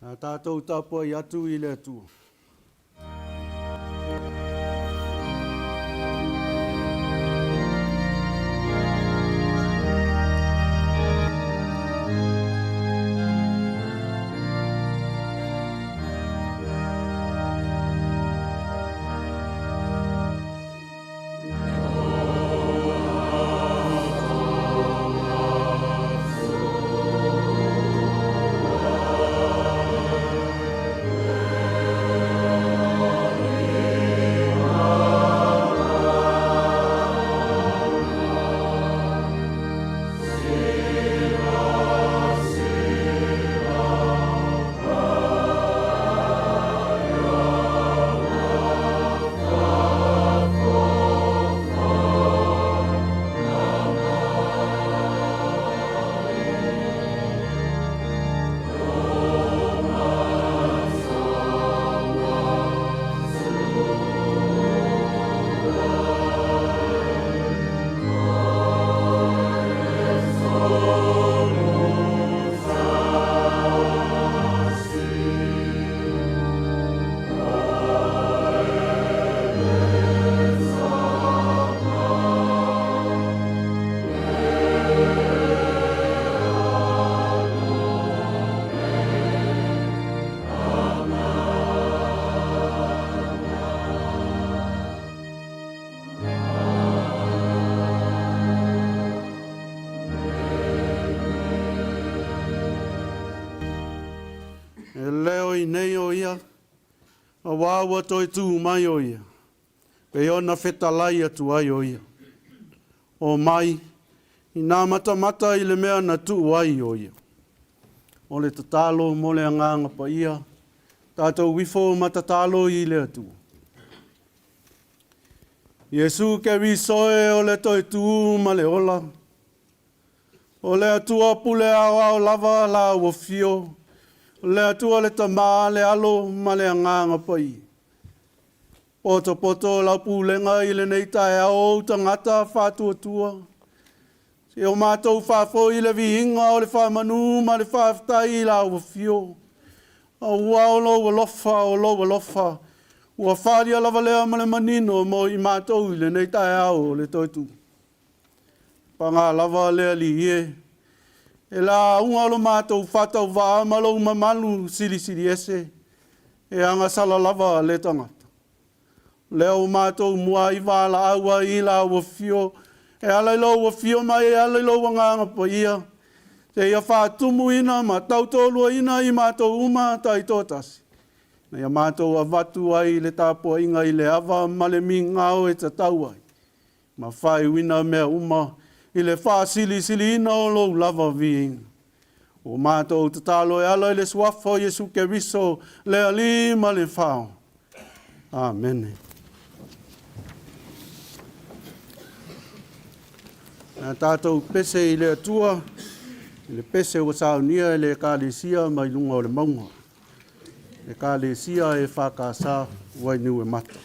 A tatou tapuai atu i le Atua. E leo i nei o ia, auā ua toe tū mai o ia, pei ona fetalai atu ai o ia. O mai, inā matamata i le mea na tuu ai o ia. O le tatalo mo le Agaga Paia, tatou ifo ma tatalo i le Atua. Iesu Keriso e o le toe tū ma le ola, O le Atua pule aoao lava la ua fio, o le Atua le Tama, le Alo ma le Agaga Paia. Potopoto lau pulega i lenei taeao o ou tagata faatuatua. Se o matou faafoi le viiga o le faamanu ma le faafetai i la ua fio. Aua o lou alofa, o lou alofa, ua faaalia lava lea ma le manino mo i matou i lenei taeao o le toe tu. Paga lava le Alii e, e lauga lo matou faatauvaa ma lou mamalu silisili ese, e agasala lava le tagata. Lea ua matou muai valaau ai i lau afio, e ala i lou afio mai, e ala i lou Agaga Paia, seia faatumuina ma tautoaluaina i matou uma taitoatasi, ina ia matou avatu ai le tapuaiga i le ava ma le migao e tatau ai, ma faaiuina mea uma i le faasilisiliina o lou lava viiga. Ua matou tatalo e ala i le suafa o Iesu Keriso, le Alii ma le Fao. Amene. Na tatou pese i le Atua, i le pese ua saunia e le Ekalesia mai luga o le mauga. Ekalesia EFKS Wainiuemata.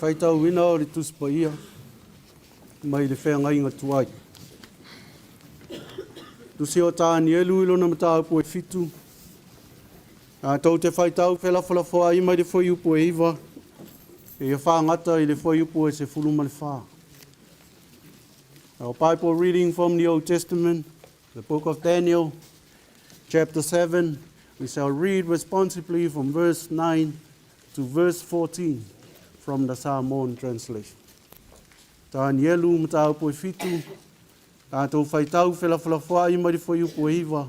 Faitauina o le Tusi Paia mai le Feagaiga Tuai. Tusi o Tanielu i lona mataupu e fitu. Tatou te faitau felafolafoai mai le fuaiupu e 9 seia fagata i le fuaiupu e 14. Our Bible reading from the Old Testament, the book of Daniel, chapter 7. We shall read responsibly from verse 9 to verse 14 from the Samoan translation. Tanielu mataupu e fitu, tatou faitau felafolafoai mai le fuaiupu e 9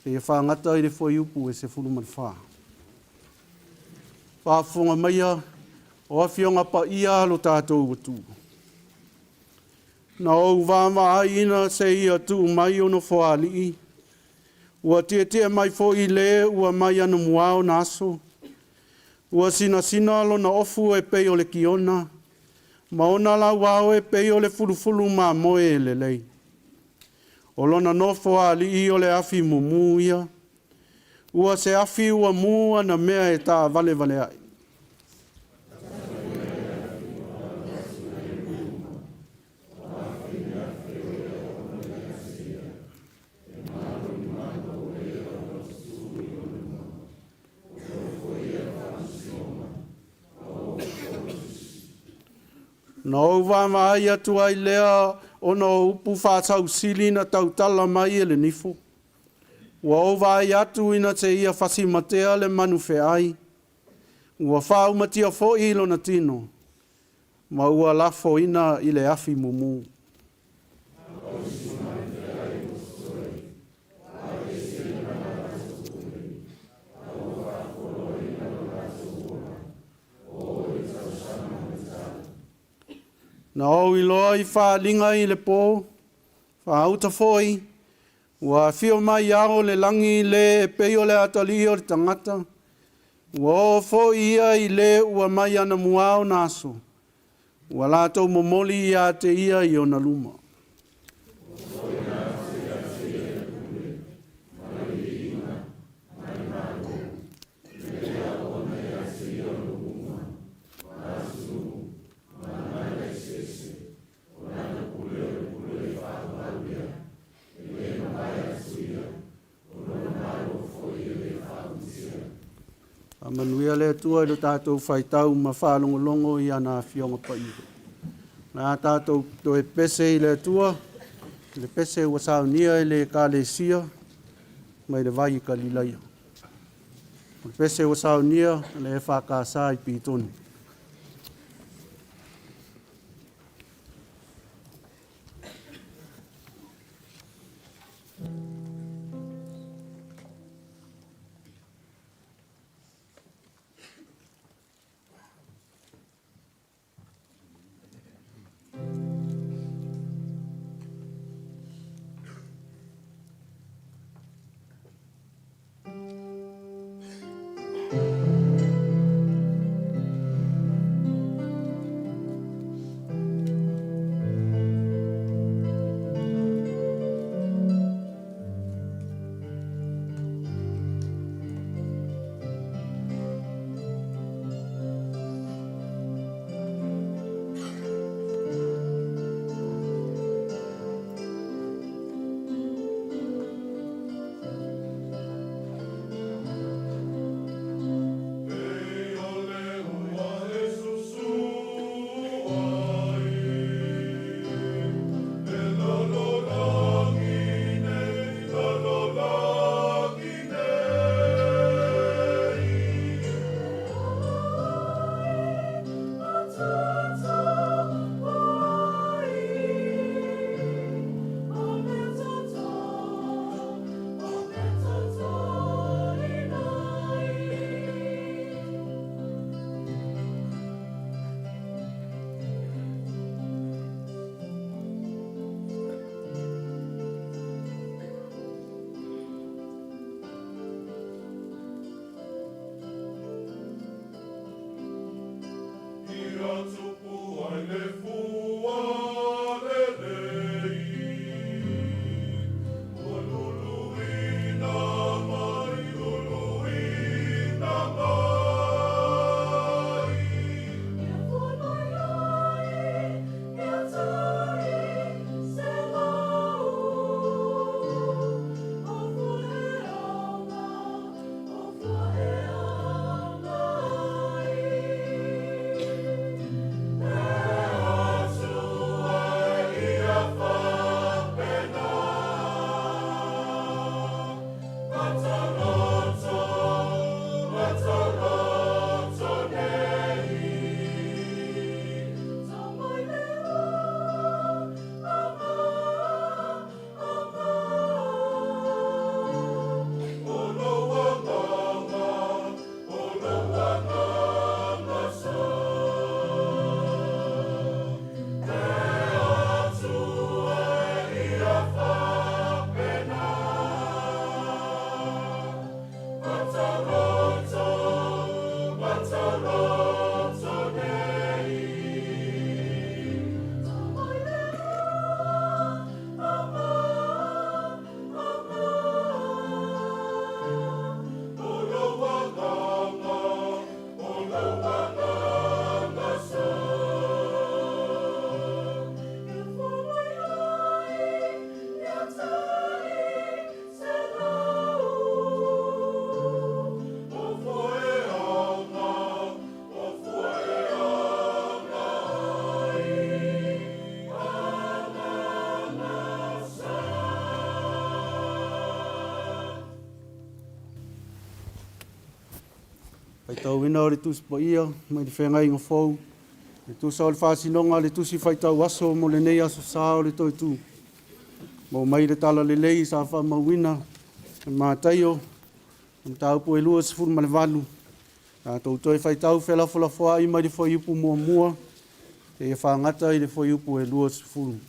seia fagata i le fuaiupu e 14. Faafofoga maia o afioga paia lo tatou Atua. Na ou vaavaai ina seia tuu mai o nofoaali'i, ua tietie mai foi le ua mai anamua ona aso, ua sinasina lona ofu e pei o le kiona, ma ona lauao e pei o le fulufulu mamoe e lelei. O lona nofoaali'i o le afi mumu ia, ua se afi ua mu ana mea e taavalevalea'i. Na ou vaavaai atu ai lea ona o upu faasausili na tautala mai e le nifo. Ua ou vaai atu ina seia fasimatea le manu feai, ua faaumatia foi lona tino, ma ua lafoina i le afi mumu. Na ou iloa i faaaliga i le pō, faauta foi, ua afio mai ao o le lagi le e pei o le atalii o le tagata, ua oo foi ia i le ua mai anamua ona aso, ua latou momoli ia te ia i ona luma. Faamanuia le Atua i lo tatou faitau ma faalogologo i ana Afioga Paia. O le a tatou toe pese i le Atua, i le pese ua saunia e le Ekalesia mai le vai i Kalilaia. O le pese ua saunia e le EFKS i Petone. Faitauina o le Tusi Paia mai le Feagaiga Fou, e tusa o le faasinoga a le Tusi Faitau Aso mo lenei Aso Sa o le Toe Tu Maua mai le Talalelei sa faamauina e Mataio, mataupu e 28, tatou toe faitau felafolafoai mai le fuaiupu 1 seia fagata i le fuaiupu e 20.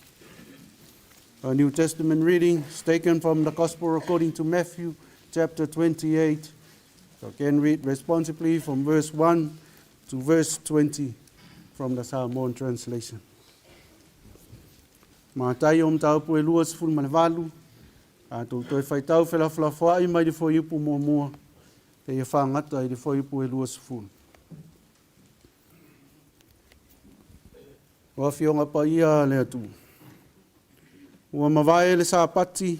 A New Testament reading is taken from the Gospel according to Matthew chapter 28. So again read responsibly from verse 1 to verse 20 from the Samoan translation. Mataio mataupu e 28, tatou toe faitau felafolafoai mai le fuaiupu muamua seia fagata i le fuaiupu e 20. O Afioga Paia a le Atua, ua mavae le Sapati,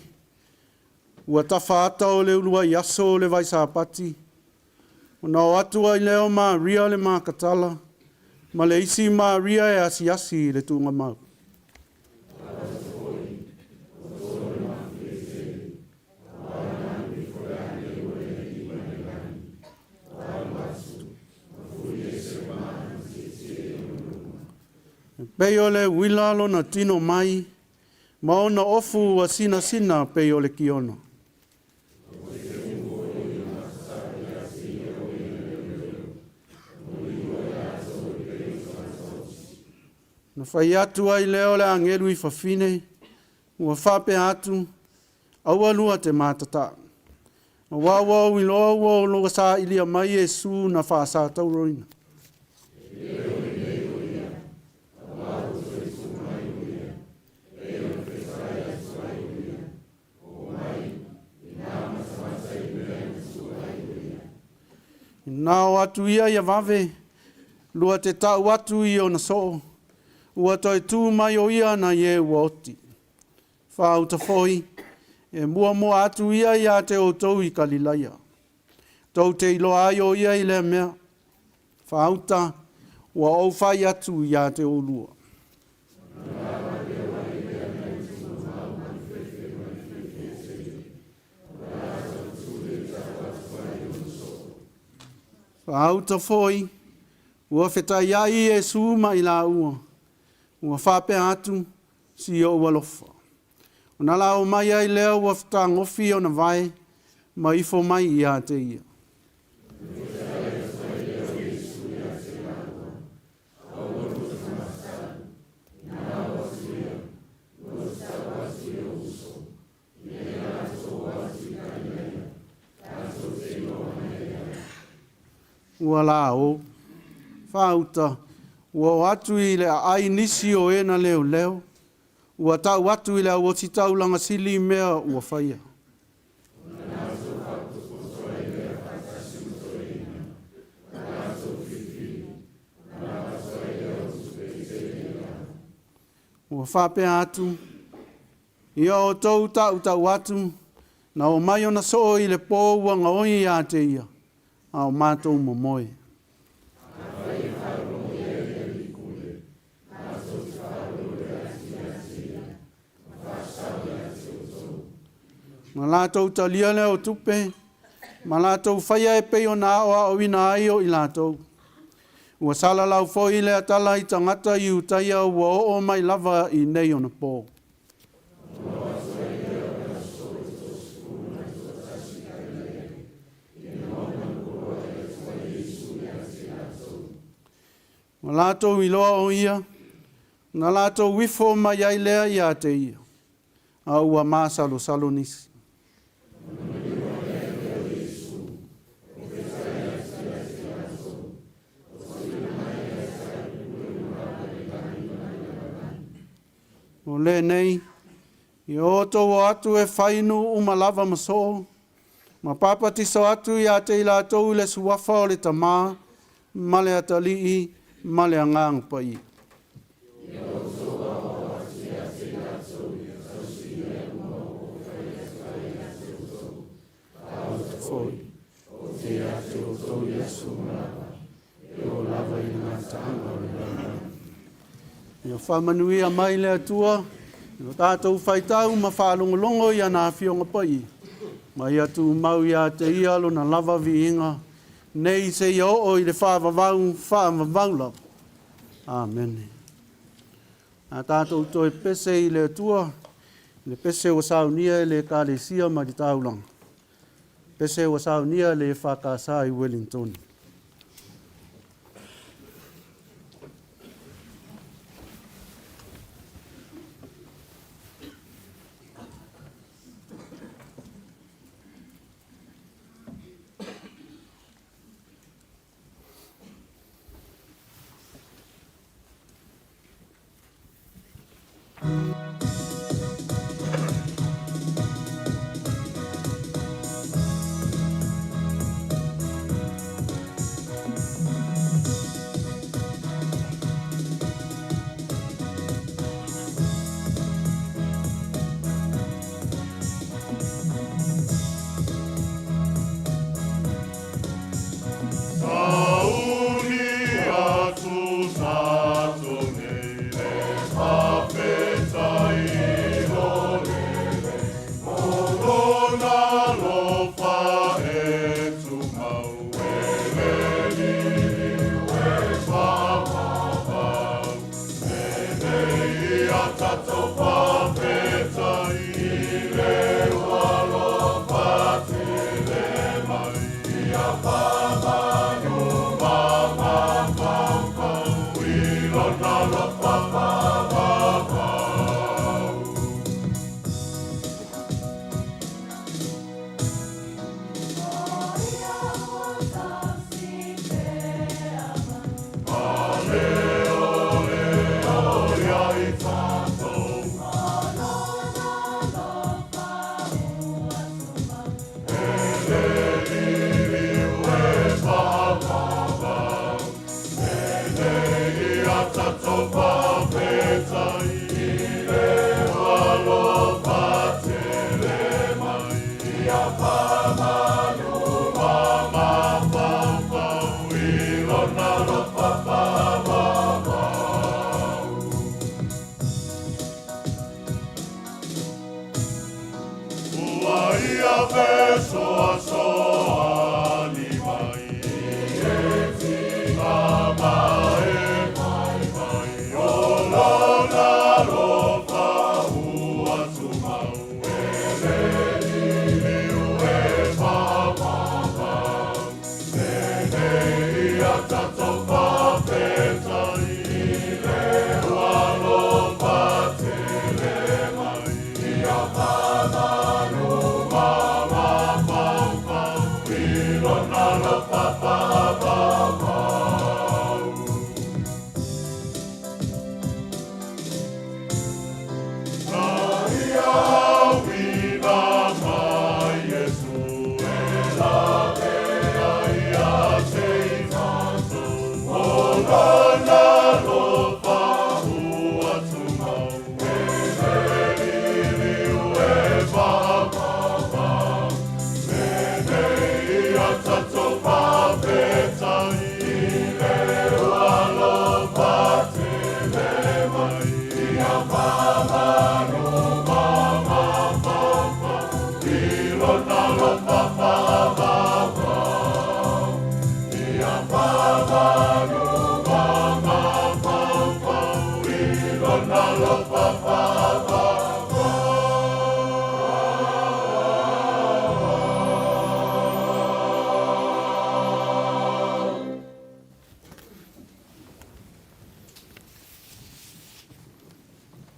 ua tafa ata o le uluai aso o le vai Sapati, ona o atu ai lea o Maria le Makatala ma le isi Maria e asiasi i le tuugamau. E pei o le uila lona tino mai, ma ona ofu ua sinasina pei o le kiona. Na fai atu ai lea o le agelu i fafine, ua faapea atu, Aua lua te matatā. Aua ua ou iloa ua o lua sailia mai Iesu na faasatauroina. Ina o atu ia ia vave, lua te tau atu i ona soo, ua toe tu mai o ia na ie ua oti. Faauta foi, e muamua atu ia ia te outou i Kalilaia. Tou te iloa ai o ia i lea mea. Faauta, ua ou fai atu ia te oulua. Faauta foi, ua fetaiai Iesu ma i laua, ua faapea atu, Si ou alofa. Ona lao mai ai lea ua fetagofi ona vae, ma ifo mai ia te ia. Ua lao, faauta, ua o atu i le aai nisi o e na leoleo, ua tau atu i le auositaulaga sili mea ua faia. Ua faapea atu, Ia outou tautau atu, na omai ona soo i le po ua gaoi ia te ia, a o matou momoe. Na latou talia lea o tupe, ma latou faia e pei ona aoaoina ai o i latou. Ua salalau foi lea tala i tagata Iutaia ua oo mai lava i nei ona po. Ua latou iloa o ia, na latou ifo mai ai lea ia te ia, a ua masalosalo nisi. O lenei, ia outou o atu e fai nuu uma lava ma soo, ma papatiso atu ia te i latou i le suafa o le Tama, ma le Atalii, ma le Agaga Paia. Foi, te ia te outou i aso uma lava, e oo lava i le gataaga o le lalolagi. Ia faamanuia mai le Atua i lo tatou faitau ma faalogologo i ana Afioga Paia, ma ia tumau ia te ia lona lava viiga nei seia oo i le faavavau faavavau lava. Amene. A tatou toe pese i le Atua, i le pese ua saunia e le Ekalesia mai le taulaga, pese ua saunia e le EFKS i Ueligitone.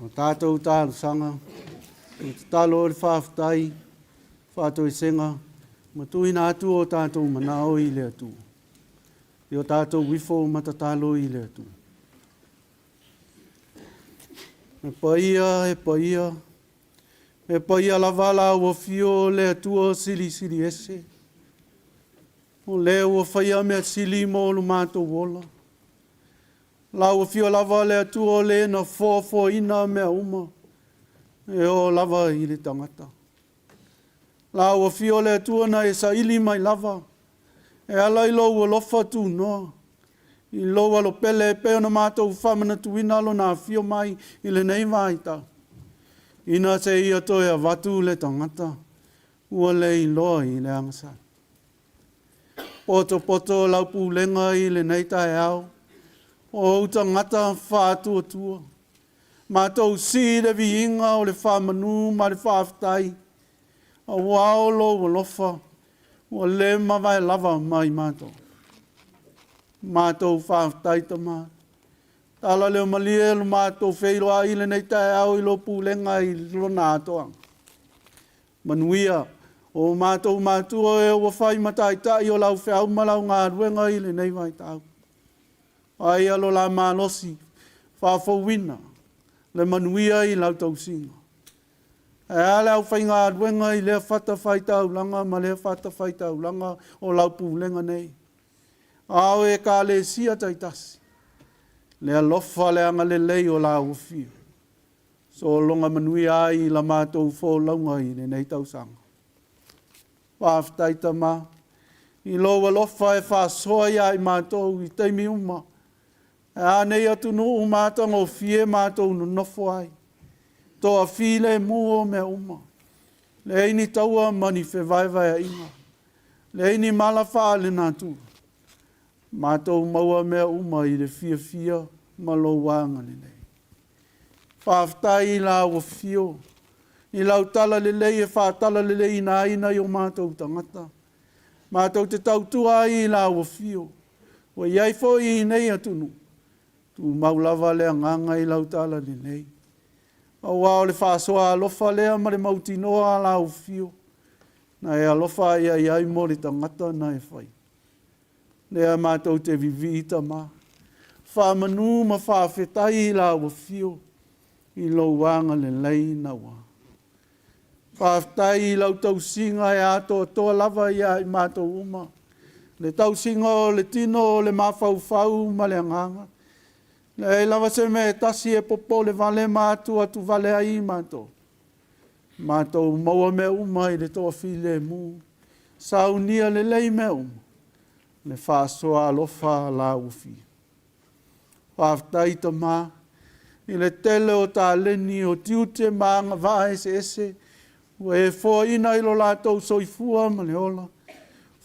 O tātou talosaga, o tatalo o le faafetai, faatoesega, ma tuuina atu o tātou manao i le Atua. I o tātou ifo ma tatalo i le Atua. E paia, e paia, e paia lava la ua fio le Atua silisili ese. O lea ua faia mea sili mo lo matou ola. Lau Afio lava le Atua o le na foafoaina mea uma, e oo lava i le tagata. Lau Afio le Atua na e saili mai lava, e ala i lou alofa tunoa, i lou alopele e pei ona matou faamanatuina lona afio mai i lenei vaitau, ina se ia toe avatu le tagata ua le iloa i le agasala. Potopoto lau pulega i lenei taeao, o ou tagata faatuatua. Matou sii le viiga o le faamanu ma le faafetai, aua o lou alofa ua le mavae lava mai matou. Matou faafetai Tama. Tala leo malie lo matou feiloai i lenei taeao i lou pulega i lona atoaga. Manuia o matou matua e ua fai ma taitai o lau feau ma lau galuega i lenei vaitau. Aia lo la malosi faafouina le manuia i lau tausiga. Ae a le aufaigaluega i lea fatafaitaulaga ma lea fatafaitaulaga o lau pulega nei, a o Ekalesia taitasi, le alofa le agalelei o lau Afio, sologa manuia ai i la matou folauga i lenei tausaga. Faafetai Tama i lou alofa e faasoa ia i matou i taimi uma, ae a nei atunuu matagofie matou nonofo ai, toafilemu o mea uma, leai ni taua ma ni fevaevaeaiga, leai ni mala faalenatura, matou maua mea uma i le fiafia ma lou agalelei. Faafetai i lau Afio i lau talalelei e faatalaleleiina ai nai o matou tagata, matou te tautua ai i lau Afio, ua i ai foi i nei atunuu, tumau lava le agaga i lau talalelei. Aua o le faasoa alofa lea ma le mautinoa a lau Afio, na e alofa ai ai mo le tagata na e faia. Lea matou te vivii Tama, faamanu ma faafetai i lau Afio i lou agalelei naua. Faafetai i lau tausiga e atoatoa lava ia i matou uma, le tausiga o le tino o le mafaufau ma le agaga. E leai lava se mea e tasi e popole vale ma atuatu vale ai matou. Matou maua mea uma i le toafilemu, saunia lelei mea uma, le faasoa alofa a lau Afio. Faafetai Tama i le tele o taleni o tiute ma agavaa eseese ua e foaina i lo latou soifua ma le ola,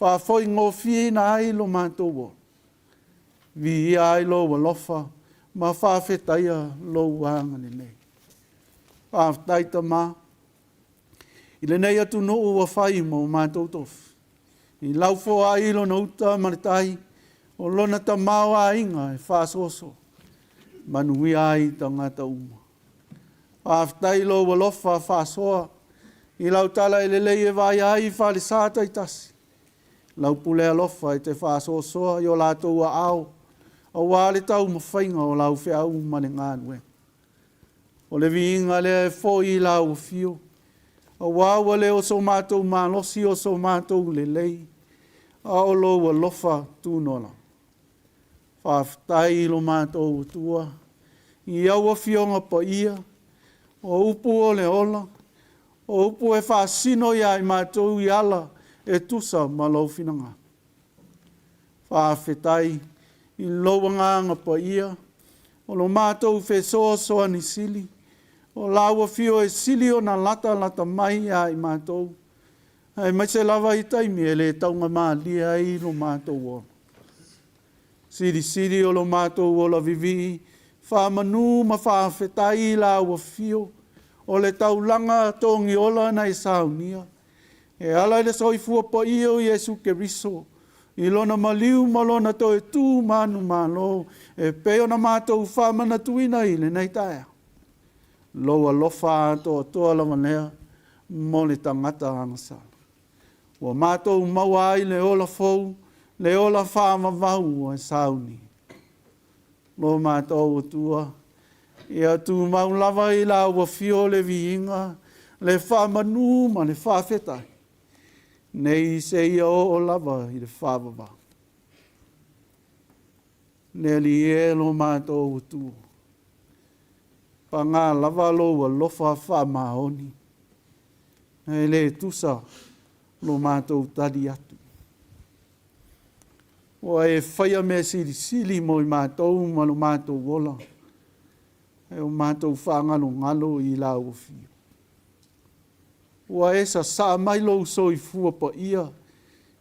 faafaigofieina ai lo matou ola. Viia ai lou alofa ma faafetaia lou agalelei. Faafetai Tama i lenei atunuu ua fai ma o matou tofi, i lau foai i lona uta ma le tai, o lona tamaoaiga e faasoasoa, manuia ai tagata uma. Faafetai i lou alofa faasoa i lau tala e lelei e vaaia ai falesa taitasi, lau pule alofa e te faasoasoa i o latou aao aua le taumafaiga o lau feau ma le galuega. O le viiga lea e foi i lau afio, aua ua le o so matou malosi o so matou lelei, a o lou alofa tunoa lava. Faafetai i lo matou Atua i au Afioga Paia, o upu o le ola, o upu e faasino ia i matou i ala e tusa ma lou finagalo. Faafetai i lou Agaga Paia, o lo matou fesoasoani sili, o lau Afio e sili ona latalata mai ia i matou, aemaise lava i taimi e le taugamalie ai lo matou ola. Silisili o lo matou ola vivii, faamanu ma faafetai i lau Afio, o le taulaga togiola na e saunia, e ala i le soifua paia o Iesu Keriso, i lona maliu ma lona toe tu manumalo, e pei ona matou faamanatuina i lenei taeao. Lou alofa atoatoa lava lea mo le tagata agasala. Ua matou maua ai le ola fou, le ola faavavau ua e sauni. Lo matou Atua, ia tumau lava i lau afio le viiga, le faamanu ma le faafetai, nei seia oo lava i le faavavau. Le Alii e lo matou Atua, paga lava lou alofa faamaoni, e le tusa lo matou tali atu. Ua e faia mea silisili mo i matou ma lo matou ola, e o matou faagalogalo i lau Afio. Ua e sasaa mai lou soifua paia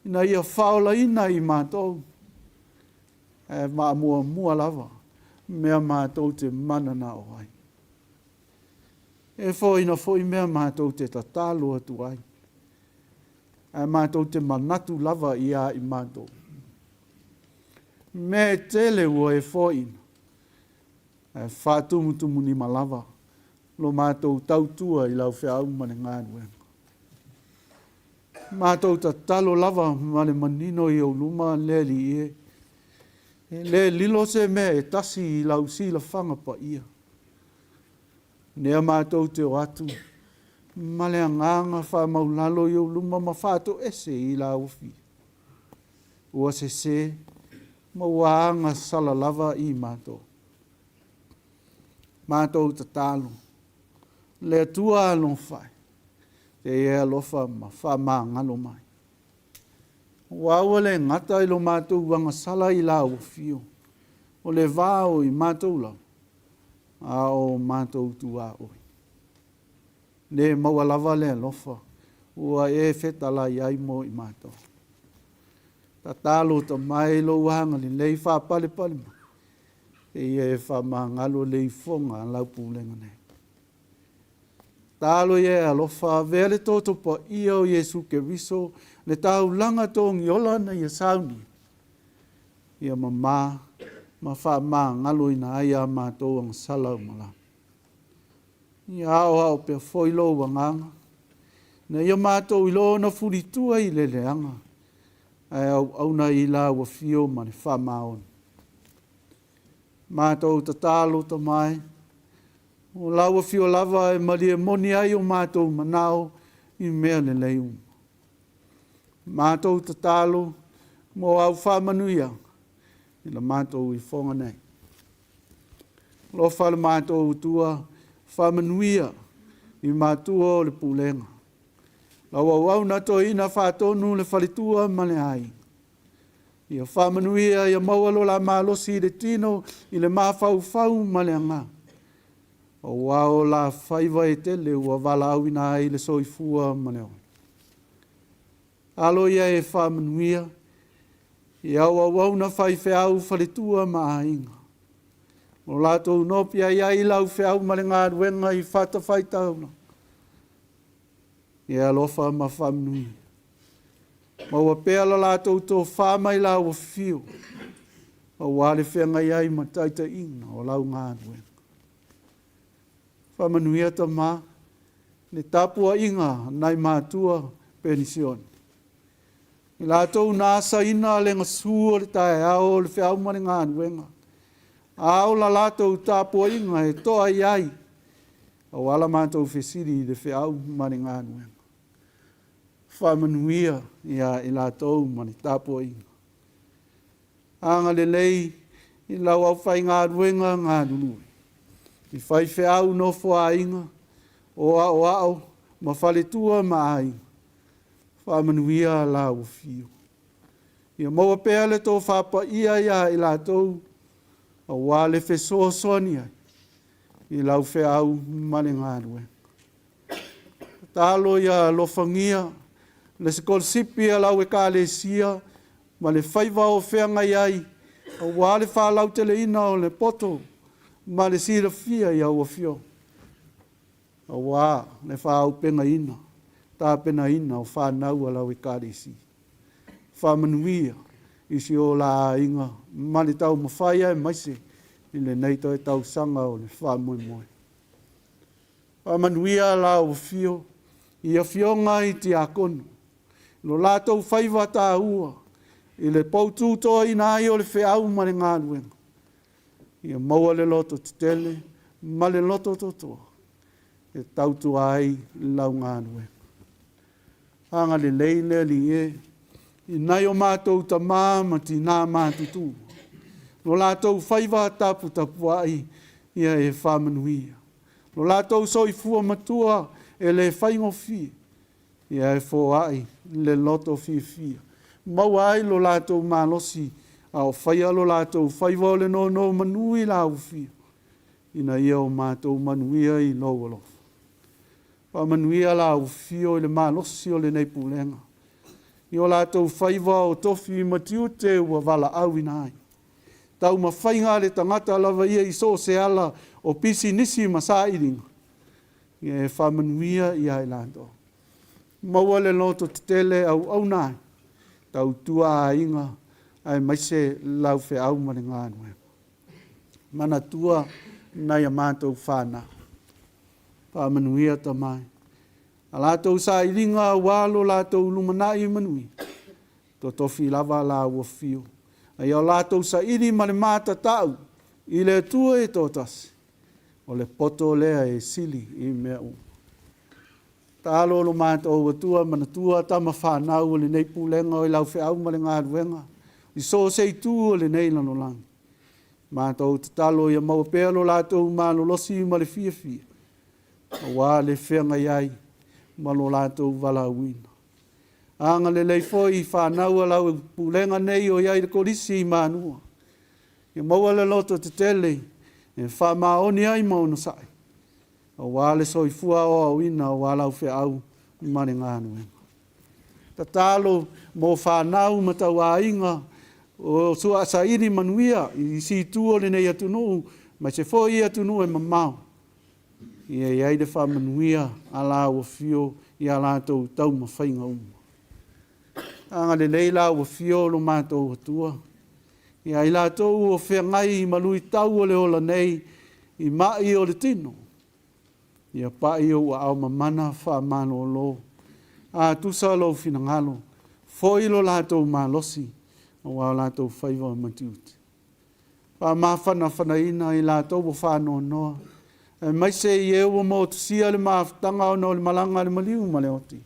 ina ia faaolaina i matou, ae faamuamua lava mea matou te mananao ai. E foaina foi mea matou te tatalo atu ai, ae matou te manatu lava ia i matou. Mea e tele ua e foaina, ae faatumutumunima lava lo matou tautua i lau feau ma le galuega. Matou tatalo lava ma le manino i ou luma le Alii e, e le lilo se mea e tasi i lau silafaga paia. Nea matou te o atu ma le agaga faamaulalo i ou luma ma faatoese i lau afio. Ua sese ma ua agasala lava i matou. Matou tatalo, le Atua alofa e, te e alofa ma faamagalo mai. Aua ua le gata i lo matou agasala i lau afio, o le va o i matou lava, a o matou tuaoi. Le maua lava le alofa ua e fetalai ai mo i matou. Tatalo mai lou agalelei faapalepale mai, e ia e faamagalo le ifoga a lau pulega nei. Talo ia e alofa, avea le toto paia o Iesu Keriso, le taulaga togiola na ia saunia, ia mamā ma faamagaloina ai a matou agasala uma lava. Ia aoao pea foi lou agaga, ina ia matou iloa ona fulitua i le leaga, ae auauna i lau afio ma le faamaoni. Matou tatalo tamae, o lau afio lava e malie moni ai o matou manao i mea lelei uma. Matou tatalo mo au faamanuiaga i la matou ifoga nei. Alofa le matou Atua, faamanuia i matua o le pulega. Lau auauna toeaina faatonu le faletua ma le aiga. Ia faamanuia ia maua lo la malosi i le tino, i le mafaufau ma le agaga. Aua o la faiva e tele ua valaauina ai le soifua ma le ola. Alo ia e faamanuia i au auauna faifeau, faletua ma aiga. O latou nopi ai ai lau feau ma le galuega i fatafaitaulaga. Ia alofa ma faamanuia. Maua pea la latou tofa mai lau afio, aua le feagai ai ma taitaiga o lau galuega. Faamanuia tama le tapuaiga a nai matua penisione. I latou na asaina le gasu o le taeao o le feau ma le galuega, a o la latou tapuaiga e toa i ai, aua la matou fesili i le feau ma le galuega. Faamanuia ia i latou ma le tapuaiga. Agalelei i lau aufaigaluega galulue, i faifeau nofoaiga, o aoao ma faletua ma aiga, faamanuia lau afio. Ia maua pea le tofa paia ia i latou, aua le fesoasoani ai i lau feau ma le galuega. Tatalo ia alofagia le sikolasipi a lau Ekalesia ma le faiva o feagai ai aua le faalauteleina o le poto ma le silafia i au afioga, aua le faaaupegaina, tapenaina o fanau a lau Ekalesia. Faamanuia i si o la aiga ma le taumafai aemaise i lenei toe tausaga o le faamoemoe. Faamanuia lau afio i afioga i tiakono, lo latou faiva taua i le poututoaina ai o le feau ma le galuega. Ia maua le loto tetele ma le loto totoa e tautua ai lau galuega. Agalelei le Alii e i nai o matou tamā ma tinā matutu, lo latou faiva taputapuai ia e faamanuia. Lo latou soifua matua e le faigofie, ia e foai le loto fiafia. Maua ai lo latou malosi a o faia lo latou faiva o le nonomanu i lau afio, ina ia o matou manuia i lou alofa. Faamanuia lau afio i le malosi o lenei pulega. i o latou faiva o tofi ma tiute ua valaauina ai. Taumafaiga a le tagata lava ia i so o se ala o pisinisi ma sailiga, ia e faamanuia ia i latou. Maua le loto tetele e auauna ai, tautua aiga aemaise lau feau ma le galuega. Manatua nai a matou fanau. Faamanuia Tama e. A latou sailiga aua lo latou lumanai manuia, totofi lava la ua afio. A ia o latou saili ma le matatau i le Atua e toatasi, o le poto lea e sili i mea uma. Tatalo lo matou Atua, manatua tama fanau o lenei pulega o i lau feau ma le galuega i so o se itu o lenei lalolagi. Matou tatalo ia maua pea lo latou malolosi ma le fiafia aua le feagai ai ma lo latou valaauina. Agalelei foi i fanau a lau pulega nei o i ai i le Kolisi i Malua, ia maua le lototetele e faamaoni ai ma onosai aua le soifua aoaoina aua lau feau ma le galuega. Tatalo mo fanau ma tauaiga o saili manuia i isi itu o lenei atunuu aemaise foi atunuu e mamao, ia i ai le faamanuia a lau Afio i a latou taumafaiga uma. Agalelei lau Afio lo matou Atua ia i latou o feagai ma luitau o le ola nei i mai o le tino, ia pai ou aao mamana faamalolo. A tusa lou finagalo, foi lo latou malosi aua o latou faiva ma tiute. Faamafanafanaina i latou ua faanoanoa, aemaise i e ua motusia le mafutaga ona o le malaga a le maliu ma le oti,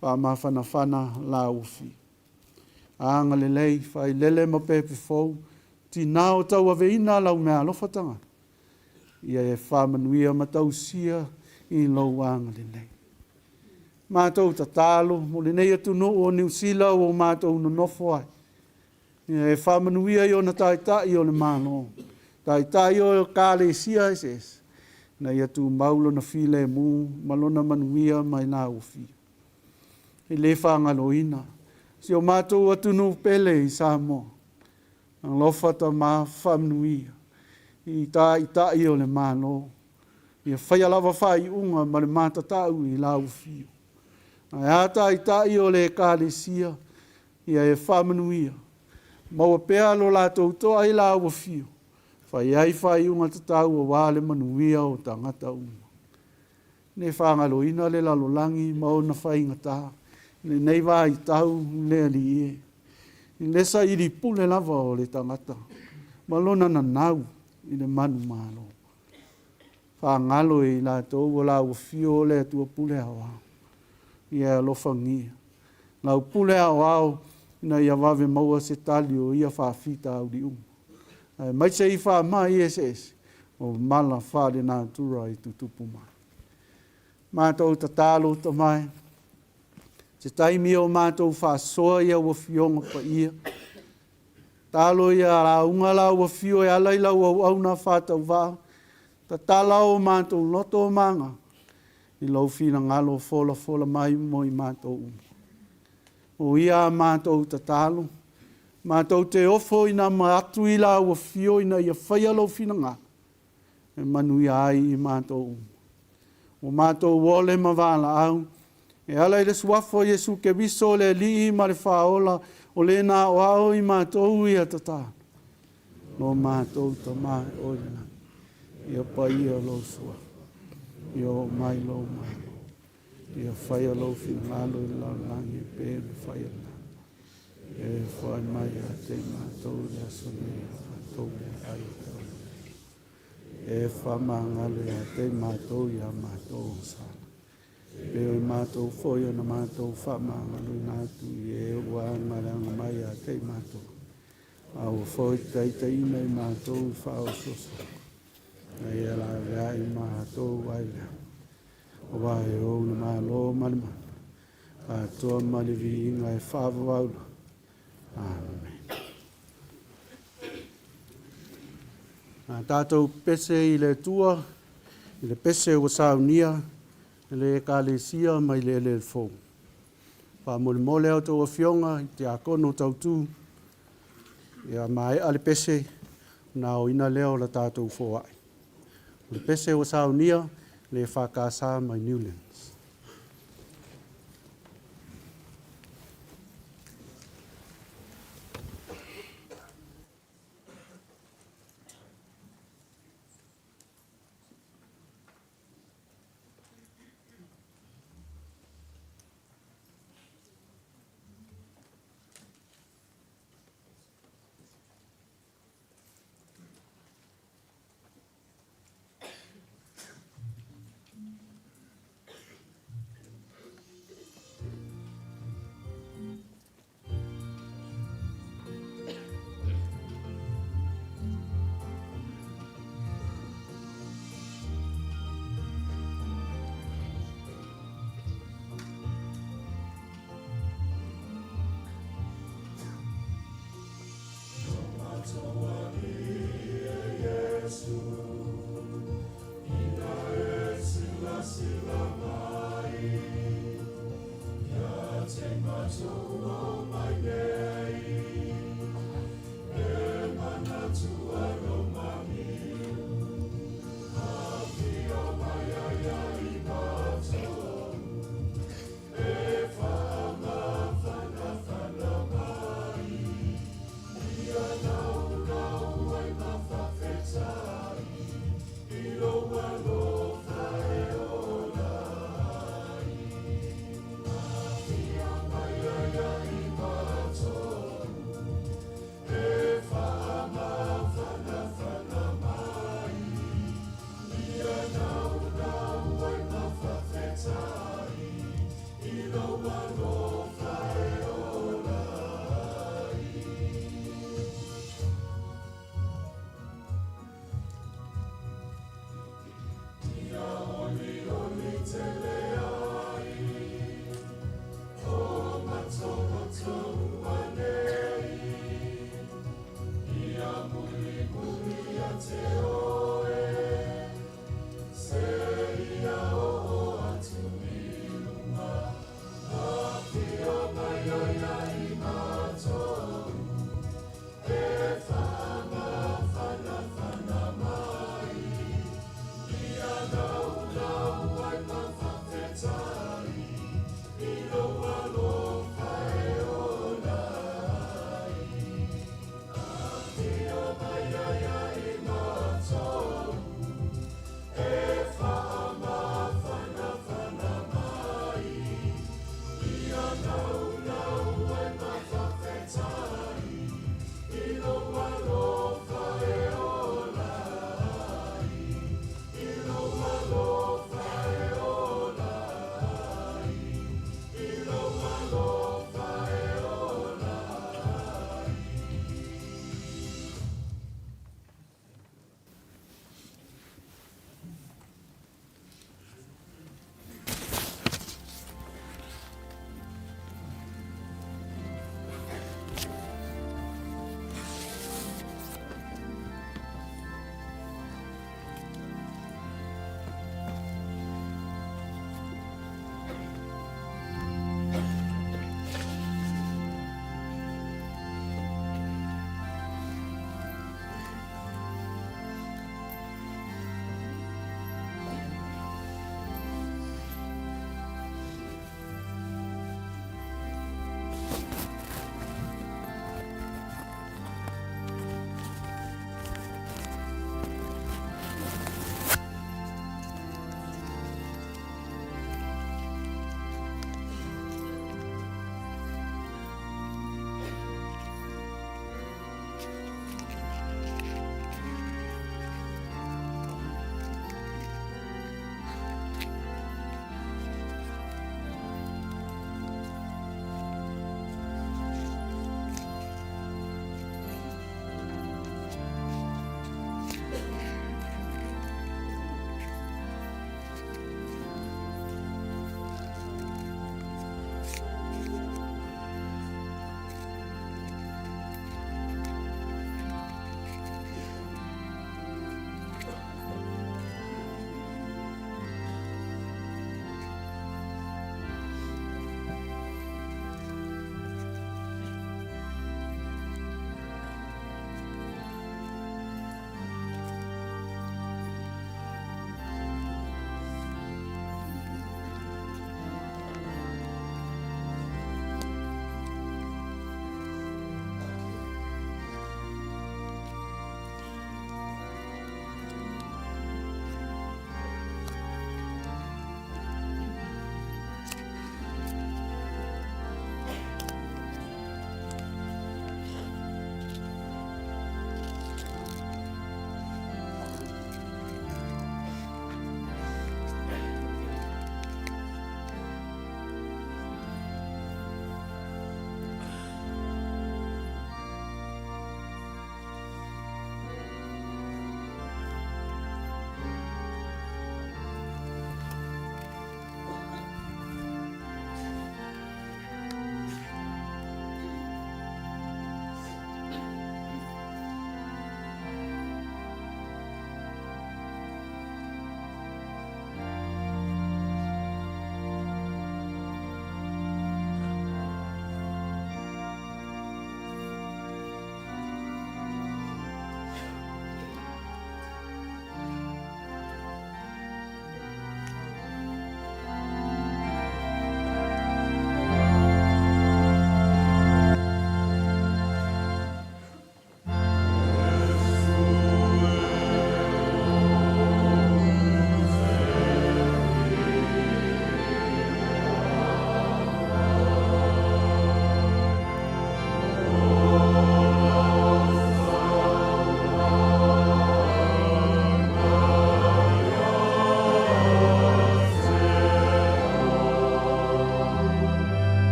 faamafanafana laufi. Agalelei, failele ma pepe fou, tina o tauaveina lau meaalofa tagata, ia e faamanuia ma tausia i lou agalelei. Matou tatalo mo lenei atunuu o Niu Sila ua matou nonofo ai, ia e faamanuia i ona taitai o le Malo, taitai o Ekalesia eseese, ina ia tumau lona filemu ma lona manuia mai lauofia. E le faagaloina si o matou atunuu pele i Samoa. Alofa Tama faamanuia i Taitai o le Malo, ia faia lava faaiuga ma le matatau i lau afio. Ae a Taitai o le Ekalesia, ia e faamanuia, maua pea lo latou toa i lau afio, fai ai faaiuga tatau aua le manuia o tagata uma. Ne faagaloina le lalolagi ma ona faigata i lenei vaitau le Alii e, i le saili pule lava o le tagata ma lona nanau i le manumalo. Faagalo e i latou o lau afio o le Atua pule aoao. Ia e alofagia lau pule aoao ina ia vave maua se tali o ia faafitauli uma, aemaise i faamai eseese o mala faalenatura e tutupu mai. Matou tatalo Tama e, se taimi o matou faasoa i au Afioga Paia, tatalo ia lauga lau afio e ala i lau auauna faatauvaa, tatala o matou loto ma agaga i lou finagalo folafola mai mo i matou uma. O ia a matou tatalo, matou te ofo ina ma atu i lau afio ina ia faia lou finagalo e manuia ai i matou uma. Ua matou ole ma valaau, e ala i le Suafa o Iesu Keriso le Alii ma le Faaola, o le na aoao i matou ia tatalo. Lo matou Tama e oe i le lagi, ia paia lou Suafa, ia oo mai lou Malo, ia faia lou finagalo i le lalolagi e pei ona faia i le lagi. E whai mai ia te mātou i le aso nei a mātou mea ai e tau nei. E whamangalo ia te mātou i a mātou o sala. Pe o i mātou foi ona mātou whamangalo ina atu i e ua anga le anga mai ia te mātou. A ua foi taitaiina i mātou i whaososo. Na ia la vea i mātou ai lea. O wā e ou le malo ma le mana. Atoa ma le viiga e faavavaula. Amen. A tātou pese i le Atua, i le pese ua saunia e le Ekalesia mai le eleele fou. Faamolemole a outou afioga i tiakono tautu, ia maea le pese ona aoina lea o le tatou foai. O le pese ua saunia le EFKS mai Newlands.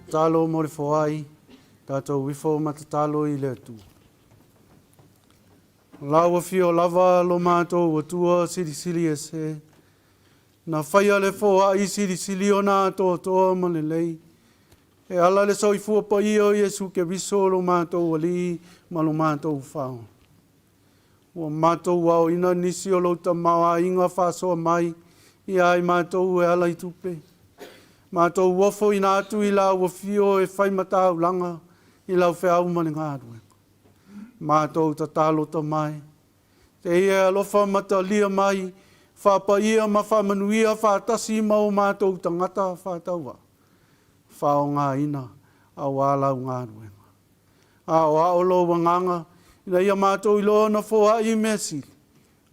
Tatalo mo le foai, tatou ifo ma tatalo i le Atua. O lau afio lava lo matou Atua silisili ese, na faia le foai silisili ona atoatoa ma lelei, e ala le soifua paia o Iesu Keriso lo matou Alii ma lo matou Faaola. Ua matou aoina nisi o lou tamaoaiga faasoa mai ia ai matou e ala i tupe. Matou ofoina atu i lau afio e fai mataulaga i lau feau ma le galuega. Matou tatalo tamae, te ia alofa ma talia mai, faapaia ma faamanuia faatasi ma o matou tagata faatauvaa, faaaogaina auā lau galuega. Aoao lou agaga ina ia matou iloa ona foai mea sili,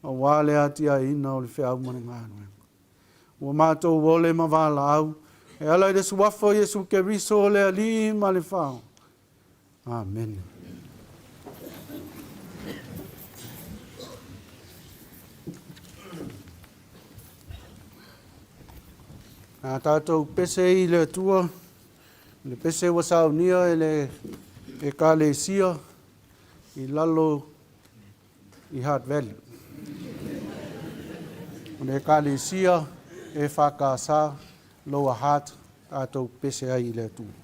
auā le atiaeina o le feau ma le galuega. Ua matou ole ma valaau, e ala i le suafa o Iesu Keriso le Alii ma le Faaola. Amene. A tātou pese i le Atua, le pese ua saunia e le Ekalesia i lalo i Hart Valley. O le Ekalesia EFKS Lower Hutt tatou pese ai i le Atua.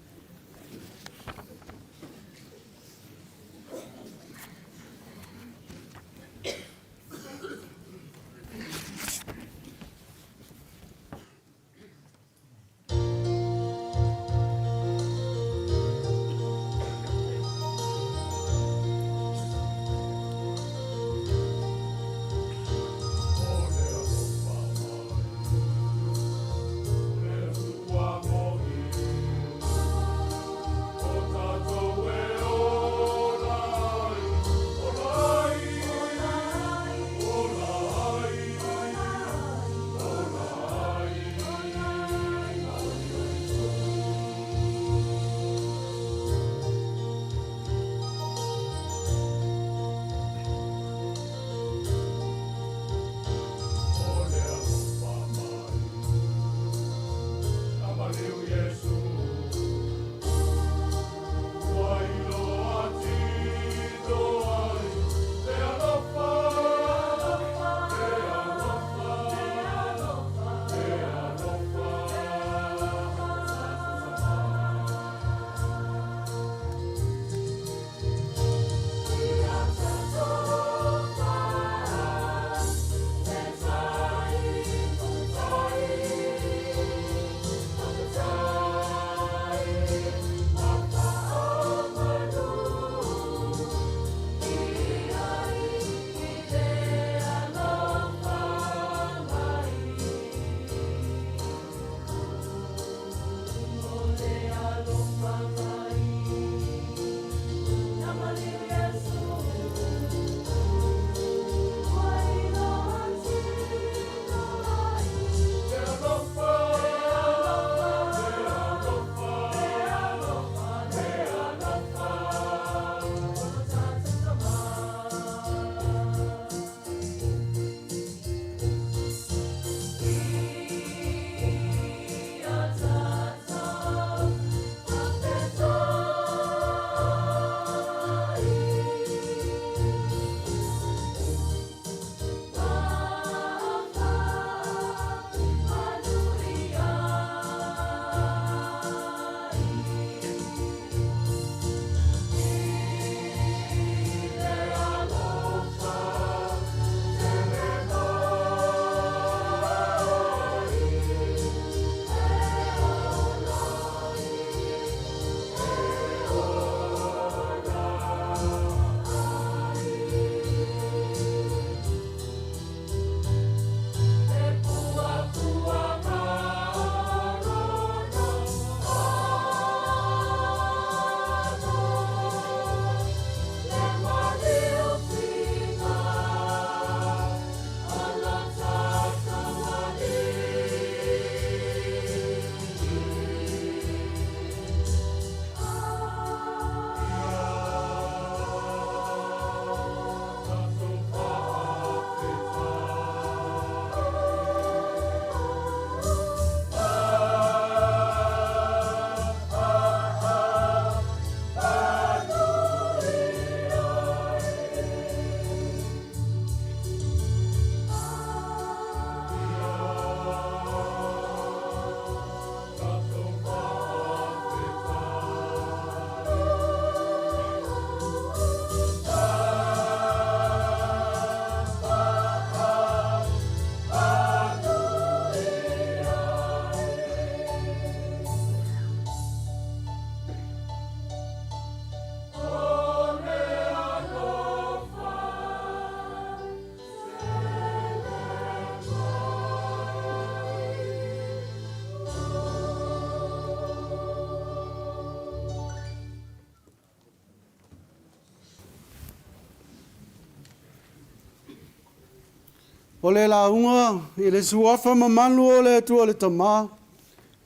O le lauga i le Suafa mamalu o le Atua le Tama,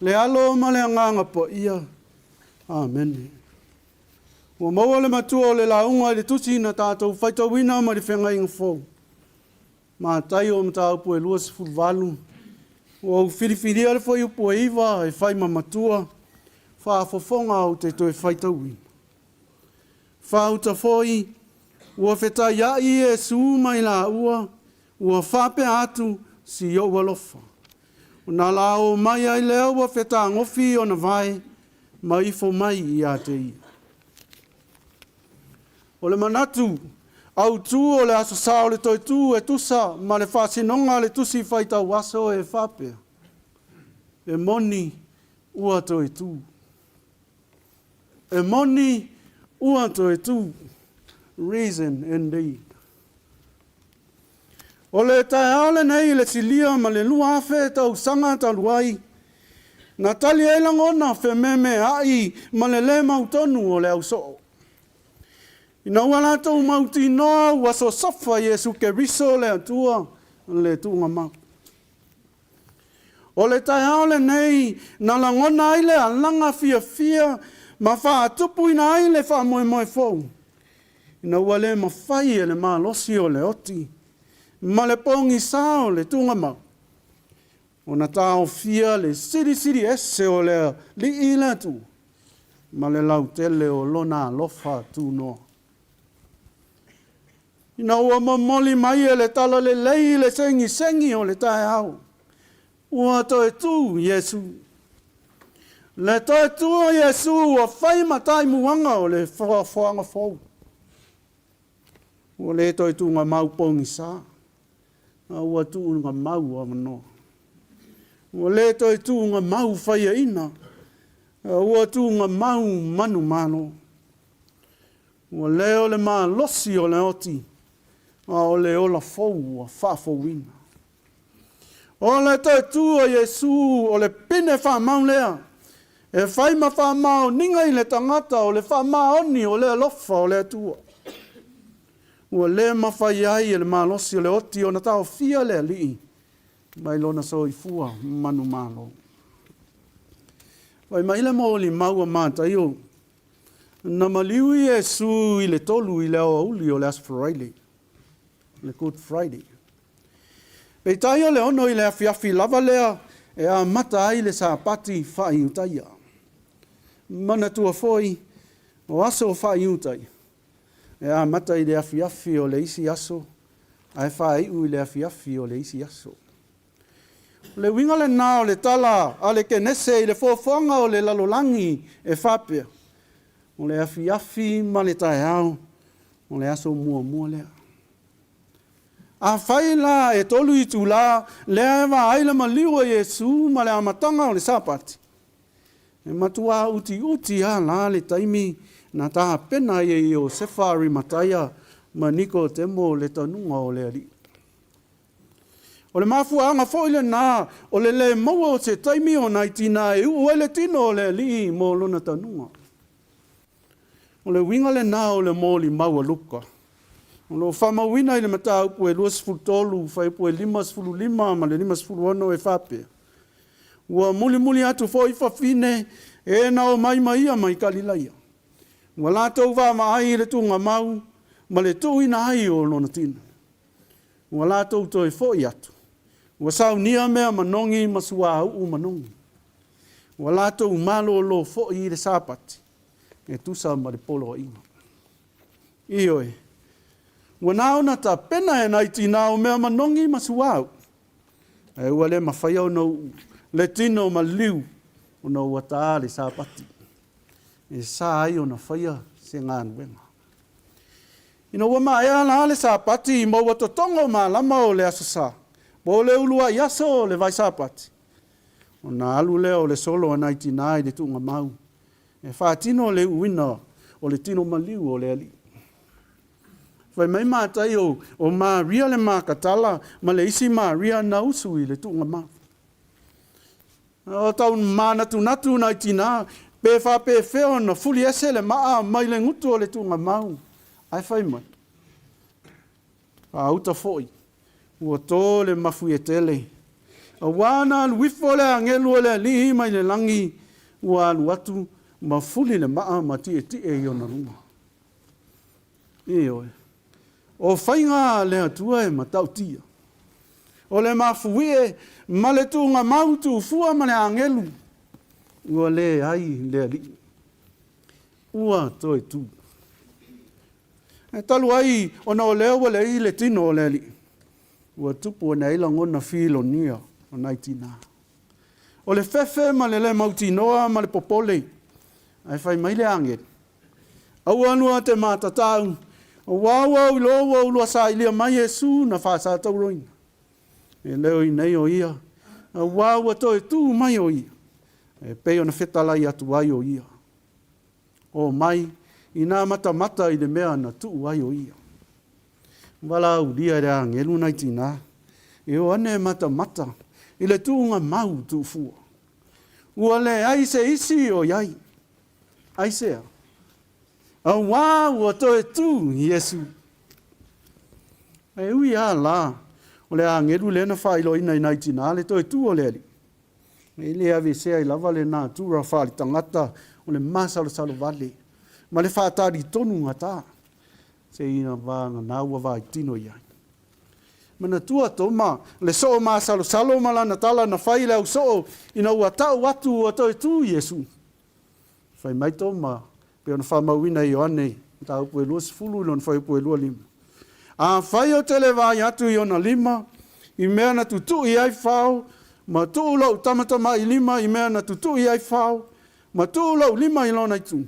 le Alo ma le Agaga Paia. Amene. Ua maua le matua o le lauga i le tusi na tatou faitauina mai le Feagaiga Fou. Mataio mataupu e 28, ua ou filifilia le fuaiupu e 9 e fai ma matua, faafofoga ou te toe faitauina. Faauta foi, ua fetaiai Iesu ma i laua, ua faapea atu, Si ou alofa. Ona la o mai ai lea ua fetagofi ona vae, ma ifo mai ia te ia. O le manatu autu o le Aso Sa o le Toe Tu e tusa ma le faasinoga a le Tusi Faitau Aso e faapea, E moni ua toe tu. E moni ua toe tu. Reason indeed. O le taeao lenei i le silia ma le 2000 tausaga talu ai, na tali ai lagona fememeai ma le lē mautonu o le ausoo. Ina ua latou mautinoa ua sosofa Iesu Keriso le Atua le tuugamau. O le taeao lenei na lagona ai le alaga fiafia ma faatupuina ai le faamoemoe fou, ina ua le mafai e le malosi o le oti ma le pogisa o le tuugamau ona taofia le silisili ese o le Alii le Atua ma le lautele o Lona alofa tunoa. Ina ua momoli mai e le talalelei le segisegi o le taeao, ua toe tu Iesu. Le toe tu o Iesu ua fai ma taimuaga o le foafoaga fou. Ua le toe tuugamau pogisa, a ua tuugamau avanoa. Ua le toe tuugamau faiaina, a ua tuugamau manumalo. Ua le o le malosi o le oti, a o le ola fou ua faafouina. O le toe tu o Iesu o le pine faamau lea, e fai ma faamaoniga i le tagata o le faamaoni o le alofa o le Atua. Ua le mafai ai e le malosi o le oti ona taofia le Alii mai lona soifua manumalo. Fai mai le molimau a Mataio, Na maliu Iesu i le 3 i le aoauli o le Aso Faraile, le Good Friday. Peitai o le 6 i le afiafi lava lea e amata ai le Sapati faa-Iutaia. Manatua foi, o aso faa-Iutaia, e amata i le afiafi o le isi aso ae faaiu i le afiafi o le isi aso. O le uiga lena o le tala a le Kenese i le foafoaga o le lalolagi e faapea, O le afiafi ma le taeao o le aso muamua lea. Afai la e 3 itulā lea e vaai le maliu a Iesu ma le amataga o le Sapati, e matuā utiuti lava la le taimi na tapena ai e Iosefa Arimataia ma Nikodemo le tanuga o le Alii. O le mafuaaga foi lena o le lē maua o se taimi o nai tinā e uu ai le tino o le Alii mo lona tanuga. O le uiga lena o le molimau a Luka, o lo o faamauina i le mataupu e 23, fuaiupu e 55 ma le 56 e faapea, Ua mulimuli atu foi fafine e na omai ma ia mai Kalilaia, ua latou vaavaai i le tuugamau ma le tuuina ai o lona tino. Ua latou toe foi atu, ua saunia mea manogi ma suauu manogi. Ua latou malōlō foi i le Sapati e tusa ma le poloaiga. Ioe, ua na ona tapena e nai tinā o mea manogi ma suauu, ae ua le mafai ona uu le tino maliu ona ua tā le Sapati, e sa ai ona faia se galuega. Ina ua maea la le Sapati ma ua totogo malama o le Aso Sa, po o le uluai aso o le vai Sapati, ona alu lea o le solo a nai tinā i le tuugamau e faatino le uuina o le tino maliu o le Alii. Fai mai Mataio o Maria le Makatala ma le isi Maria na usu i le tuugamau. O tau manatunatu nai tinā, pe faapefea ona fuli ese le maa mai le gutu o le tuugamau, ae fai mai, Faauta foi, Ua tō le mafuie tele. Auā na alu ifo le agelu o le Alii mai le lagi, ua alu atu ma fuli le maa ma tietie i ona luga. Ioe. O faiga a le Atua e matautia. O le mafuie ma le tuugamau tuufua ma le agelu, ua leai le Alii. Ua toe tū. Ae talu ai ona o lea ua leai le tino o le Alii, ua tupu ane ai lagona filonia o nai tinā. O le fefe ma le le mautinoa ma le popole, ae fai mai le agelu, Aua lua te matatau, auā ua ou iloa ua ou lua sailia mai Iesu na faasatauroina. E leo i nei o ia, auā ua toe tū mai o ia, e pei ona fetalai atu ai o ia. Ō mai i nā matamata i le mea na tuu ai o ia. Valaaulia e le agelu nai tinā, e o ane e matamata i le tuuga mau tuufua. Ua leai se isi o i ai. Aisea? Auā ua toe tū Iesu. E ui lava la o le agelu lea na faailoaina i nai tinā le toe tū o le Alii, e le aveesea ai lava le natura faaletagata o le masalosalo vale ma le faatalitonu gata seia vagana ua vaitino i ai. Manatua Toma le soo masalosalo ma lana tala na fai i le ausoo ina ua tau atu ua toe tū Iesu. Fai mai Toma, pei ona faamauina e Ioane, mataupu e 20 i lona fuaiupu e 25. Afai ou te le vaai atu i ona lima, i mea na tutui ai fao, ma tuu lou tamatamailima i mea na tutui ai fao, ma tuu lou lima i lona itu,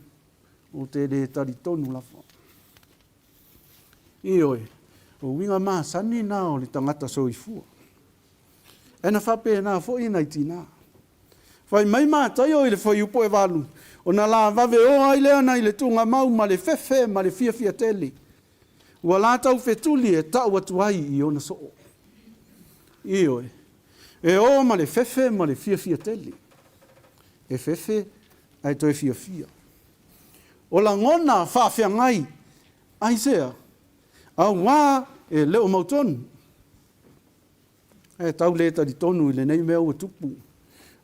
ou te le talitonu lava. Ioe, o uiga masani na o le tagata soifua. Ae na faapena foi nai tinā. Fai mai Mataio i le fuaiupu e valu, ona lavave o ai lea nai le tuugamau ma le fefe ma le fiafia tele. Ua latau fetuli e tau atu ai i ona soo. Ioe, e o ma le fefe ma le fiafia tele. E fefe ae toe fiafia. O lagona faafeagai, aisea? Auā e le o mautonu. E tau le talitonu i lenei mea ua tupu.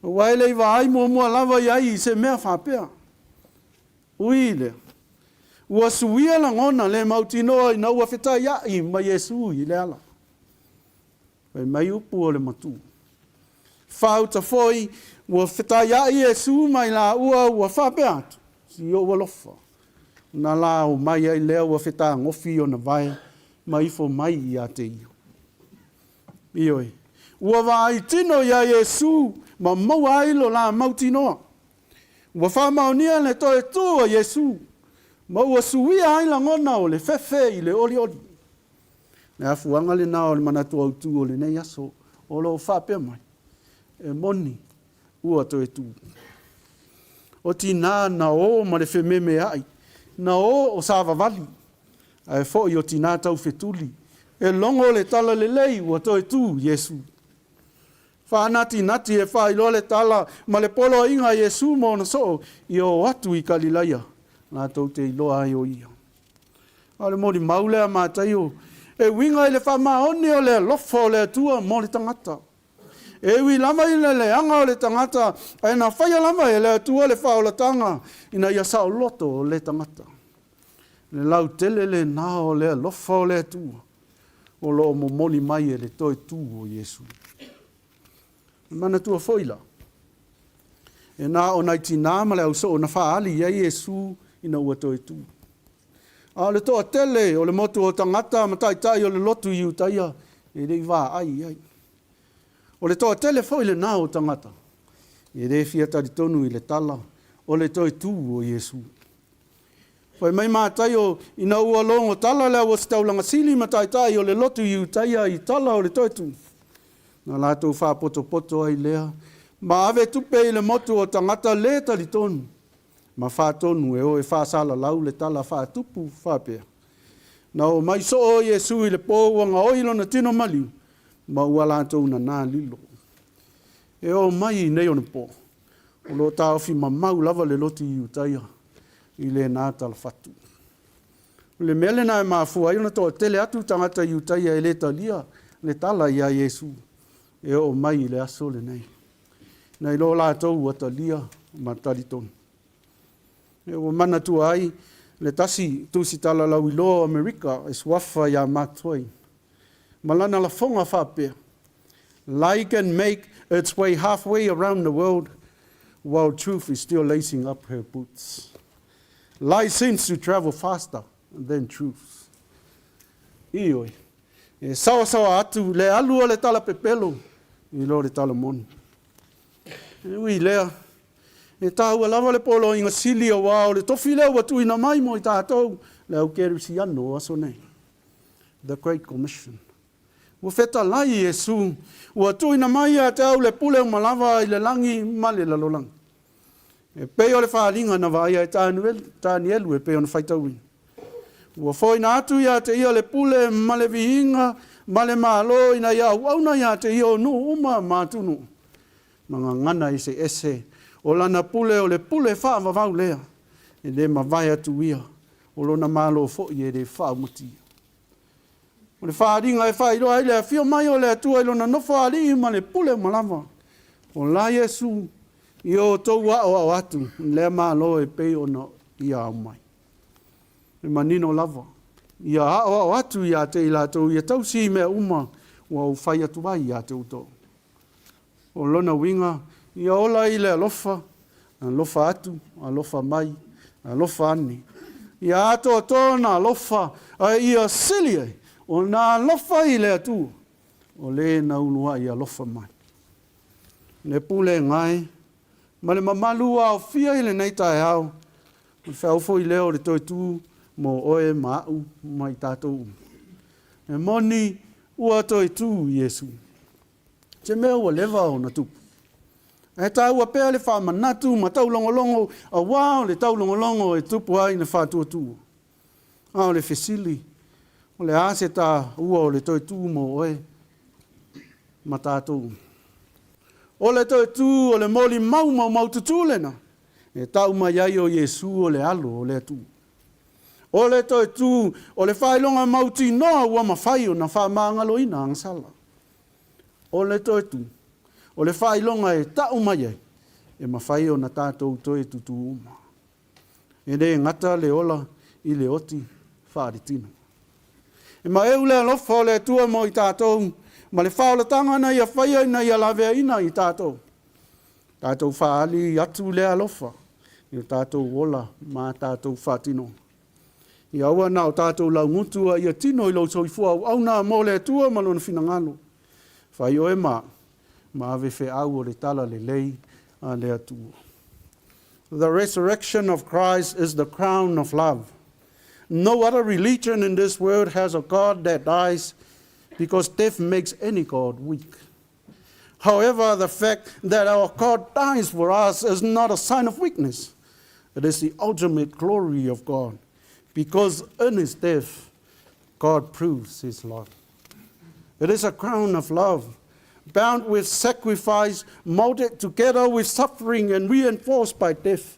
Aua e le i vaai muamua lava i ai i se mea faapea. Ui lea, ua suia lagona le mautinoa ina ua fetaiaʻi ma Iesū i le ala. Fai mai upu o le matua. Faauta foi, ua fetaiaʻi Iesū ma i laua ua faapea atu, Si ou alofa. Ona la omai ai lea ua fetagofi ona vae ma ifo mai ia te ia. Ioe, ua vaai tino iā Iesū ma maua ai lo la mautinoa. Ua faamaonia le toe tū a Iesū, ma ua suia ai lagona o le fefe i le olioli. Le afuaga lena o le manatu autū o lenei aso o lo o faapea mai, E moni, ua toe tū. O tinā na ō ma le fememeaʻi, na ō o savavali, ae foʻi o tinā taufetuli, e logo le tala lelei ua toe tū Iesū. Faanatinati e faailoa le tala ma le poloaiga a Iesū ma ona soo i ō atu i Kalilaia, latou te iloa ai o ia. A o le molimau lea a Mataio, e uiga i le faamaoni o le alofa o le Atua mo le tagata. E ui lava i le leaga o le tagata, ae na faia lava e le Atua le faaolataga ina ia saoloto le tagata. Le lautele lena o le alofa o le Atua o lo o momoli mai e le toe tū o Iesu. E manatua foi la, e na o nai tinā ma le ausoo na faaali i ai Iesu ina ua toe tū. A o le toatele o le motu o tagata ma taitai o le lotu i Iutaia e le i vaai i ai. O le toatele foi lena o tagata e le fia talitonu i le tala o le toe tū o Iesu. Fai mai Mataio, ina ua logo tala le Auositaulaga Sili ma taitai o le lotu i Iutaia i tala o le toe tū, na latou faapotopoto ai lea ma ave tupe i le motu o tagata le talitonu ma faatonu e o e faasalalau le tala faatupu faapea, Na oo mai soo o Iesu i le po ua gaoi lona tino maliu, ma ua latou nanā lilo. E oo mai i nei onapo, o lo o taofi mamau lava le lotu i Iutaia i lena talafatu. O le mea lena e mafua ai ona toatele atu tagata Iutaia e le talia le tala iā Iesu e oo mai i le aso lenei. Nai lo latou ua talia ma talitonu. E ua manatua ai le tasi tusitala lauiloa o Amerika e suafa ia Mark Twain, ma lana lafoga faapea, Lie can make its way halfway around the world while truth is still lacing up her boots. Lie seems to travel faster than truth. Ioe, e saosaoa atu le alu o le tala pepelo i lo le tala moni. E ui i lea, e tāua lava le poloaiga sili auā o le tofi lea ua tuuina mai mo i tātou le au kerisiano o aso nei. The Great Commission. Ua fetalai Iesu, ua tuuina mai ia te au le pule uma lava i le lagi ma le lalolagi. E pei o le faaaliga na vaaia e Tanielu e pei ona faitauina. Ua foina atu ia te ia le pule ma le viiga ma le malo ina ia auauna ia te ia o nuu uma ma atunuu ma gagana eseese. O lana pule o le pule faavavau lea, e le mavae atu ia, o lona malo foi e le faaumatia. O le faaaliga e faailoa ai le afio mai o le Atua i lona nofoalii ma le pule uma lava. O la Iesu i o outou aoao atu lea malo e pei ona ia ao mai. E manino lava, ia aoao atu ia te i latou ia tausi i mea uma ua ou fai atu ai ia te outou. O lona uiga, ia ola i le alofa, alofa atu, alofa mai, alofa ane. Ia atoatoa ona alofa, a ia sili ai ona alofa i le Atua, o le na uluai alofa mai. Le pulega e, ma le mamalu ua aofia i lenei taeao, o le feau foi lea o le toe tu mo oe ma a'u ma i tatou uma. E moni ua toe tu Iesu. Se mea ua leva ona tupu. Ae taua pea le faamanatu ma taulogologo auā o le taulogologo e tupu ai le faatuatua. A o le fesili, o le a se taua o le toe tu mo oe ma tatou uma? O le toe tu o le molimau maumaututu lena e tau mai ai o Iesu o le Alo o le Atua. O le toe tu o le faailoga mautinoa ua mafai ona faamagaloina agasala. O le toe tu, o le faailoga e tau mai ai e mafai ona tatou toe tutū uma. E le gata le ola i le oti faaletino. E maeu le alofa o le Atua mo i tatou ma le faaolataga na Ia faia ina ia laveaina i tatou. Tatou faaali atu lea alofa i o tatou ola ma a tatou faatinoga. Ia aua na o tatou laugutu a ia tino i lou soifua auauna mo le Atua ma Lona finagalo. Fai oe ma ma ave feau o le tala lelei a le Atua. The resurrection of Christ is the crown of love. No other religion in this world has a God that dies because death makes any God weak. However, the fact that our God dies for us is not a sign of weakness. It is the ultimate glory of God because in his death, God proves his love. It is a crown of love, bound with sacrifice, molded together with suffering, and reinforced by death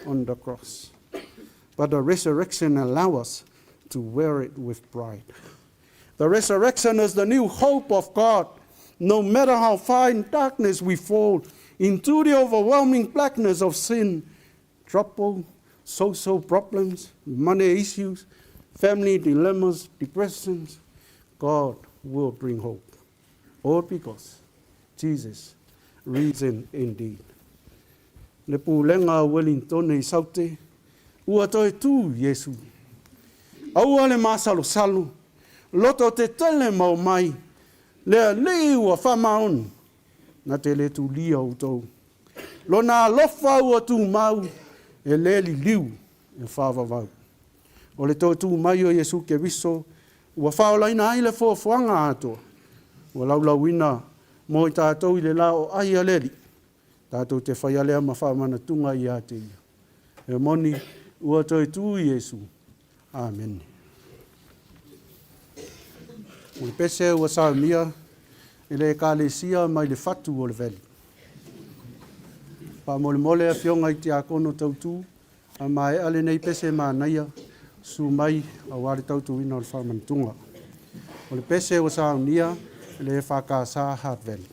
on the cross. But the resurrection allows us to wear it with pride. The resurrection is the new hope of God. No matter how far in darkness we fall into the overwhelming blackness of sin, trouble, social problems, money issues, family dilemmas, depressions, God will bring hope. All because Jesus risen indeed. Le pulega a Wellingtone i Saute, ua toe tū Iesu. Aua le masalosalo, loto te tele ma omai, le alii ua faamaoni, na te le tulia outou. Lona alofa ua tumau, e le liliu e faavavau. O le toe tū mai o Iesu Keriso ua faaolaina ai le foafoaga atoa, ua laulauina mo i tatou i le la o ai a le Alii, tatou te faia lea ma faamanatuga ia te Ia. E moni, ua toe tū Iesu. Amene. O le pese ua saunia e le Ekalesia mai le fatu o le valley. Faamolemole Afioga i Tiakono Tautū, A maea lenei pese manaia, susu mai aua le tautuina o le faamanatuga. O le pese ua saunia Le EFKS Hard Valley.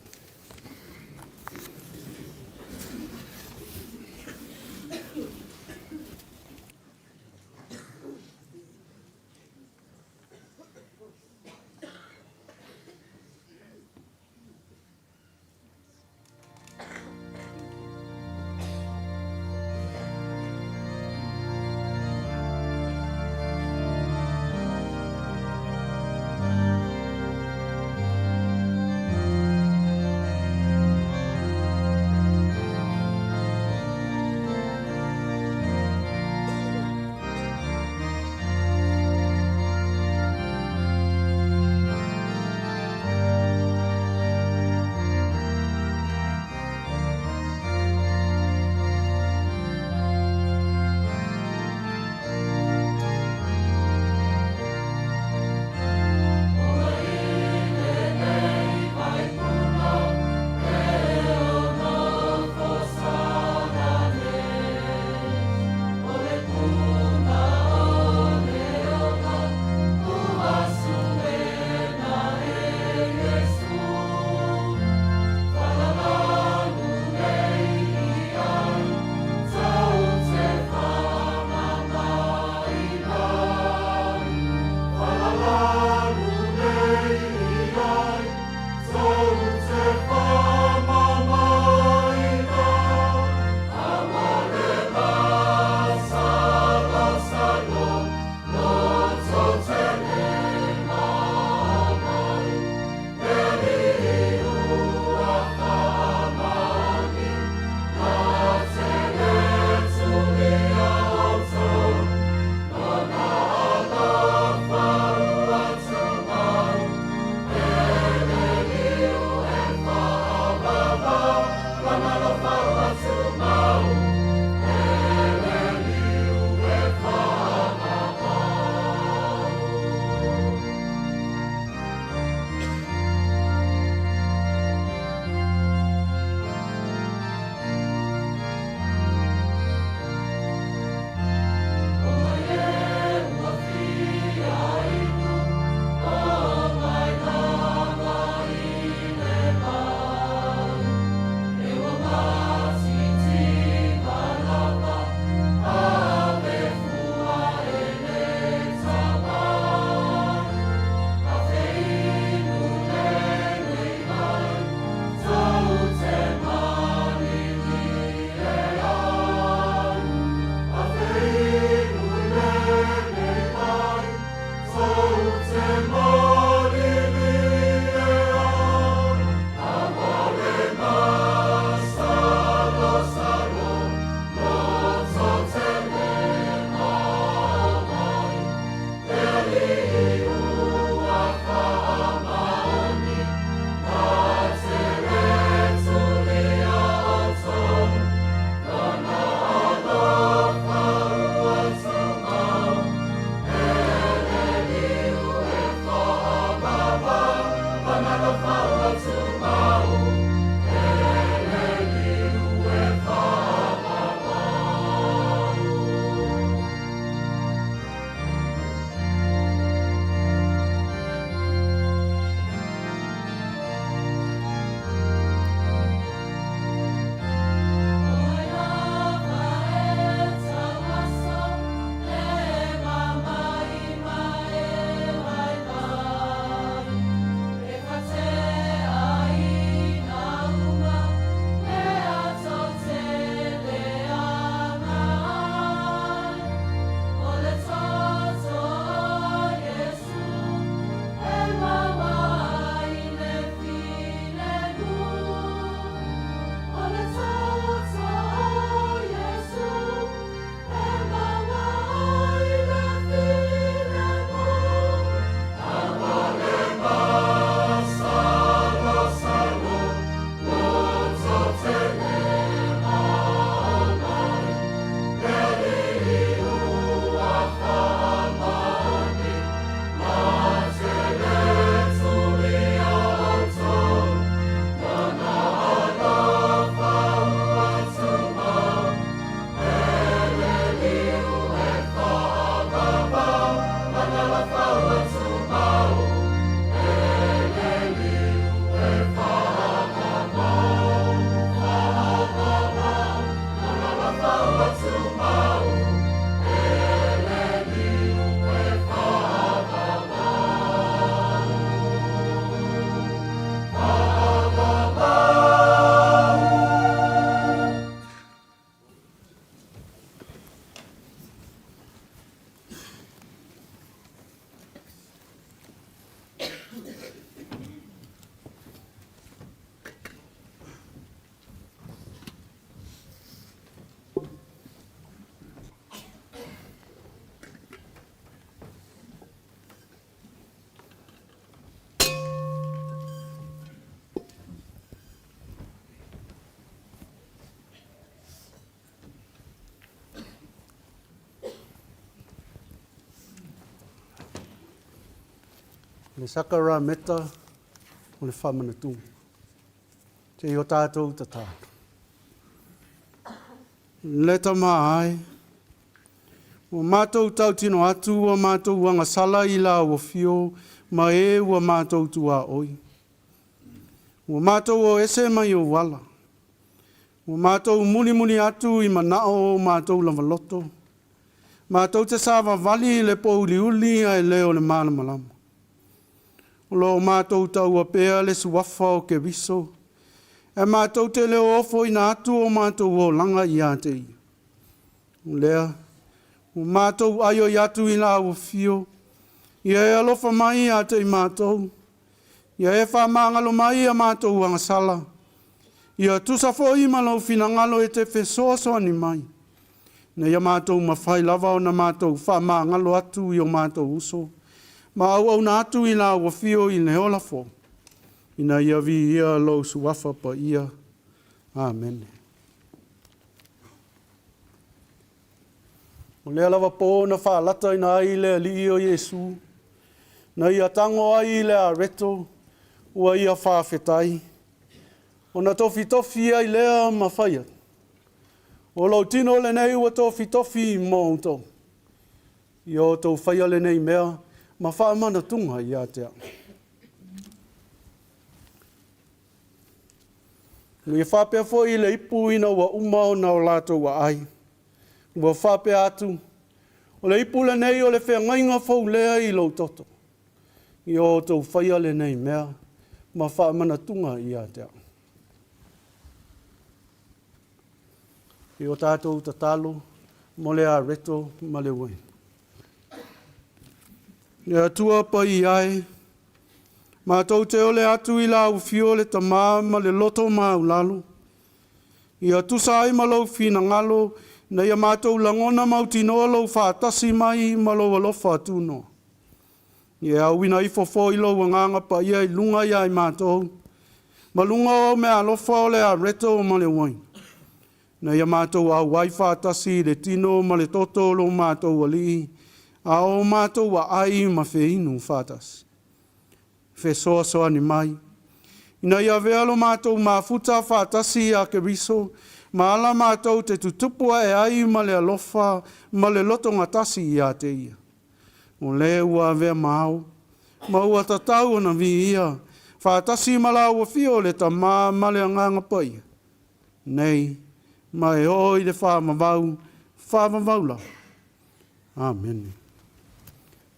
O le sakarameta o le faamanatuga. Se i o tātou tatalo. Le Tama ai, ua mātou tautino atu ua mātou agasala i la ua fio ma e ua mātou tuaoi. Ua mātou o ese mai ou ala. Ua mātou mulimuli atu i manao o mātou lava loto. Mātou te savavali i le pōuliuli ae le o le malamalama. O lo o mātou taua pea le suafa o Keriso, ae mātou te le o ofoina atu o mātou olaga ia te Ia. O lea, ua mātou aioi atu i lāua fio, ia e alofa mai ia te i mātou, ia e whamangalo mai ia mātou agasala, ia tusa foi ma lou finagalo e te fesoasoani mai, Ina ia mātou mawhai lava ona mātou whamangalo atu i o mātou uso, ma auauna atu i lāua fio i le ola fou, ina ia viia lou suafa paia. Amene. O lea lava pō na whaalataina ai le Alii o Iesu, na ia tango ai i le areto, ua ia whawhetai, ona tofitofi ai lea ma whai atu. O lou tino lenei ua tofitofi mo outou. Ia outou faia lenei mea ma faamanatuga ia te au. Ua faapea foi i le ipu ina ua uma ona o latou aai. Ua faapea atu, o le ipu lenei o le feagaiga fou lea i lou toto. Ia outou faia lenei mea ma faamanatuga ia te au. I o tātou tatalo mo le areto ma le uaina. Le Atua pai ai, mātou te ole atu i la ufio le tamā ma le loto maulalo, ia tusa ai ma lou finagalo, na ia mātou lagona mautinoa lou whātasi mai ma lou alofa tūnoa. Ia auina ifo foi lou agaga paia i luga ia i mātou, ma luga o au mea alofa o le areto ma le uaina. Na ia mātou auai whātasi i le tino ma le toto o lo mātou alii, a o mātou aai ma wheinu whātasi. Fesoasoani mai. Ina ia avea lo mātou mafuta whātasi a Keriso, ma ala mātou te tutupu ae ai ma le alofa ma le loto ngatasi ia te ia. O le ua avea ma ao, ma ua tatau ona viia, whātasi ma la ua fio le tamā ma le agaga paia. Nei, ma e oo i le whaamavau, whaamavau la. Amene.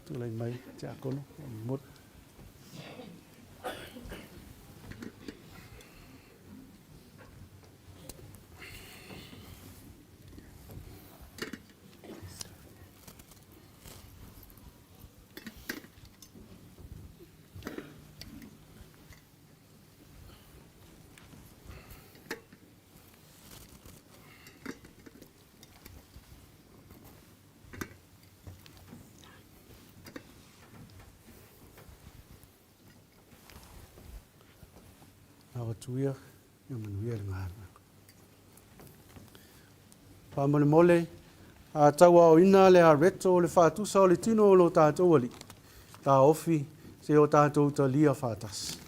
Tulai mai, tiakono. Nā tuia, ia manuia le galuega. Faamolemole, a tauaoina le areto o le faatusa o le tino o lo tātou alii. Taofi se o tātou talia faatasi.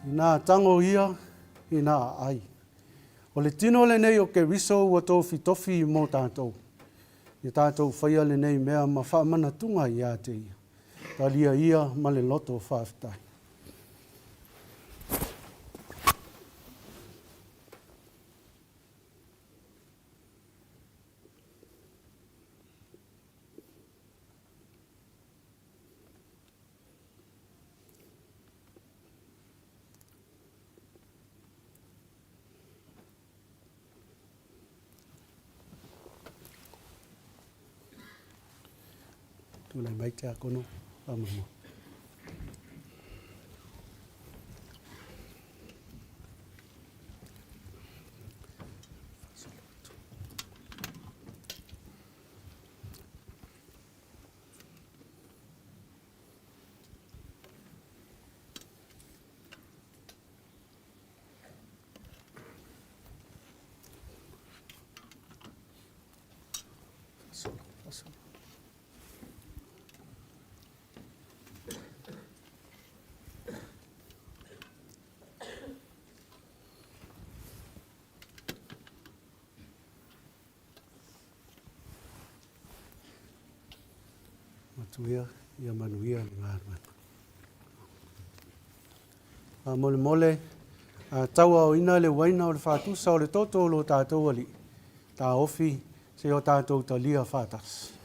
Ina tago ia, ina aai. O le tino lenei o Keriso ua tofitofi mo tatou. Ia tatou faia lenei mea ma faamanatuga ia te ia. Talia ia ma le loto faafetai. Tulai mai Tiakono, faamolemole. Matua ia manuia le galuega. Faamolemole, a tauaoina le uaina o le faatusa o le toto o lo tatou Alii, taofi seia o tatou talia faatasi.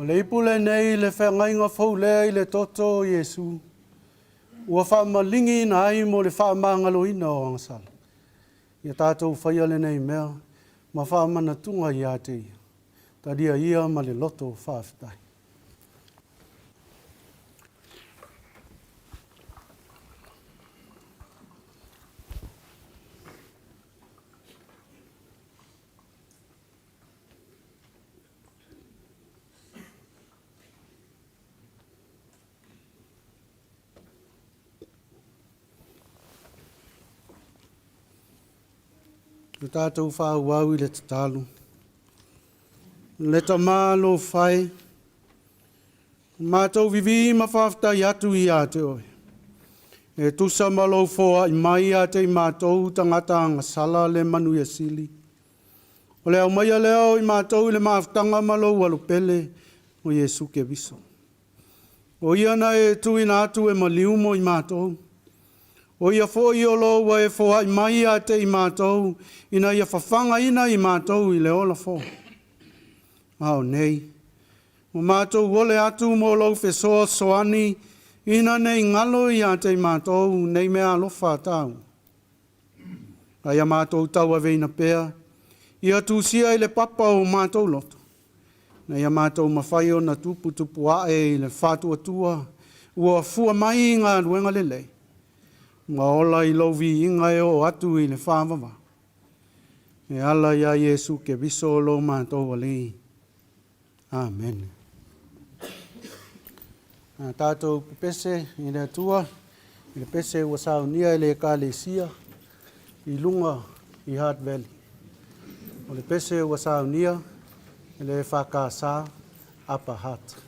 O le ipu lenei le feagaiga fou lea i le toto o Iesu, ua faamaligiina ai mo le faamagaloina o agasala. Ia tatou faia lenei mea ma faamanatuga ia te ia. Talia ia ma le loto faafetai. Ia tatou faaauau i le tatalo. Le Tama alofa e, matou vivī ma faafetai atu ia te oe. E tusa ma lou foai mai ia te i matou tagata agasala le manuia sili. O le aumaia lea o i matou i le mafutaga ma lou alopele o Iesu Keriso. O ia na e tuuina atu e maliu mo i matou. O ia foi o lo ua e foai mai ia te i matou, ina ia fafagaina i matou i le ola fou. A o nei, ua matou ole atu mo lou fesoasoani, ina ne i galo ia te i matou nei meaalofa taua. A ia matou tauaveina pea, ia tusia i le papa o matou loto, ina ia matou mafai ona tuputupu ae i le faatuatua ua fua mai i galuega lelei, ma ola i lou viiga e oo atu i le faavavau. E ala iā Iesu Keriso lo matou Alii. Amene. A tatou pepese i le Atua, i le pese ua saunia e le Ekalesia i luga i Hart Valley. O le pese ua saunia e le EFKS Upper Hutt.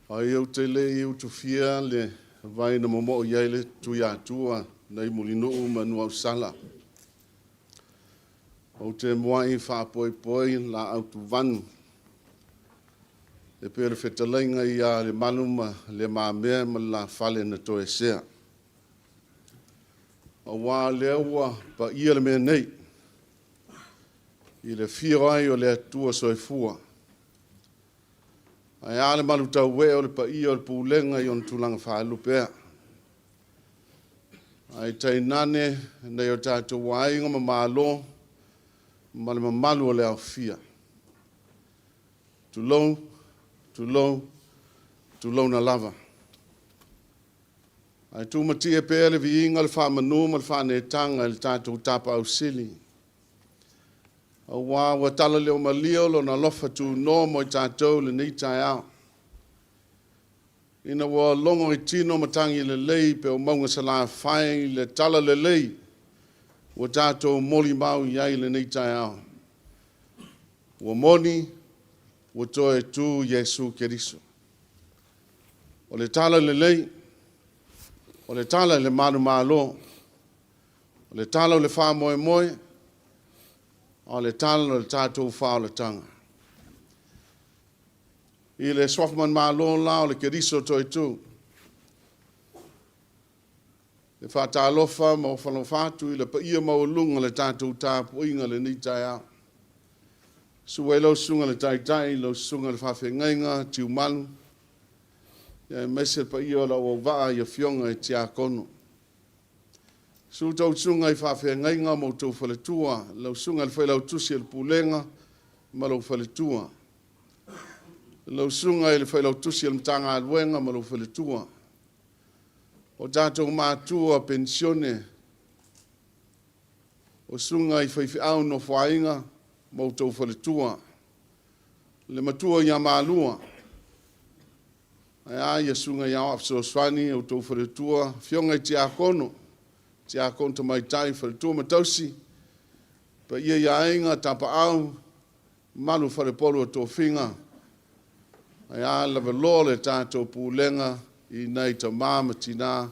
Ai ou te le i utufia le vai na momo'o i ai le Tuiatua nai Mulinuu ma Nuuausala. Ou te muai faapoipoi laau tuvanu e pei o le fetalaiga ia Lemalu ma Le Mamea ma le Lafale na toesea. Aua o lea ua paia le mea nei i le afio ai o le Atua Soifua. Ae a le malutauee o le paia o le pulega i ona tulaga faalupea. Ae tainane nai o tatou aiga ma Malo ma le mamalu o le aofia. Tulou, tulou, tulouna lava. Ae tumatie pea le viiga, le faamanu ma le faaneetaga i le tatou Tapaau Sili, aua ua talaleomalia Lona alofa tunoa mo i tatou i lenei taeao, ina ua logo i tino matagi lelei pei o mauga salafai le talalelei ua tatou molimau i ai i lenei taeao. Ua moni, ua toe tu Iesu Keriso. O le talalelei, o le tala i le manumalo, o le tala o le faamoemoe, a o le tala o le tatou faaolataga. I le suafa manumalo la o le Keriso toetu, e faatalofa ma ofo alofa atu i le paia maualuga o le tatou tapuaiga i lenei taeao. Susu ai lau Susuga i le Taitai, lau Susuga i le Faafeagaiga Tiumalu, aemaise le paia o lau auvaa i Afioga i Tiakono. Susu tou susuga i faafeagaiga ma outou faletua, lau Susuga i le Failautusi o le Pulega ma lou faletua, lau Susuga i le Failautusi o le Matagaluega ma lou faletua, o tatou matua penisione, o susuga i faifeau nofoaiga ma outou faletua, le matua ia Malua, ae a susuga i aoao fesoasoani, outou faletua, afioga i tiakono, tiakono tamaitai, faletua ma tausi, paia i aiga, tapaau, mamalu i faleupolu o tofiga, ae a le lavaloa o le tatou pulega i nai tama ma tina,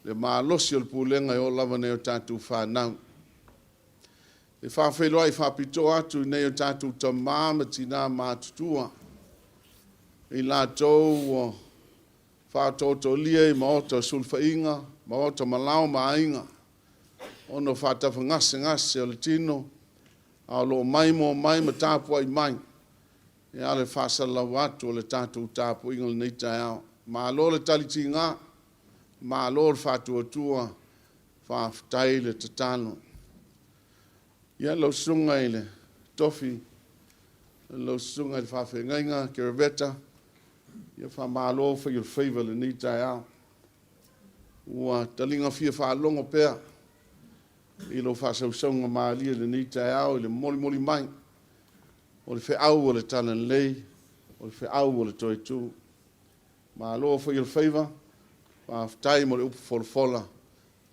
le malosi o le pulega e oo lava i nai a tatou fanau. E faafeiloai faapitoa atu i nai o tatou tama ma tina matutua, i latou ua faataotolia i maota o sulufaiga, maota ma lao ma aiga, ona o faatafagasegase o le tino, a o lo o maimoa mai ma tapuai mai, e ala i le faasalalau atu o le tatou tapuaiga i lenei taeao. Malo le tali tiga, malo le faatuatua, faafetai le tatalo. Ia, lau susuga i le Tofi, lau susuga i le Faafeagaiga Keraveta, ia faamalo fai o le faiva i lenei taeao. Ua taliga fia faalogo pea i lau faasausauga malie i lenei taeao i le molimoli mai o le feau o le talalelei, o le feau o le toe tu. Malo fai o le faiva, faafetai mo le upu folafola,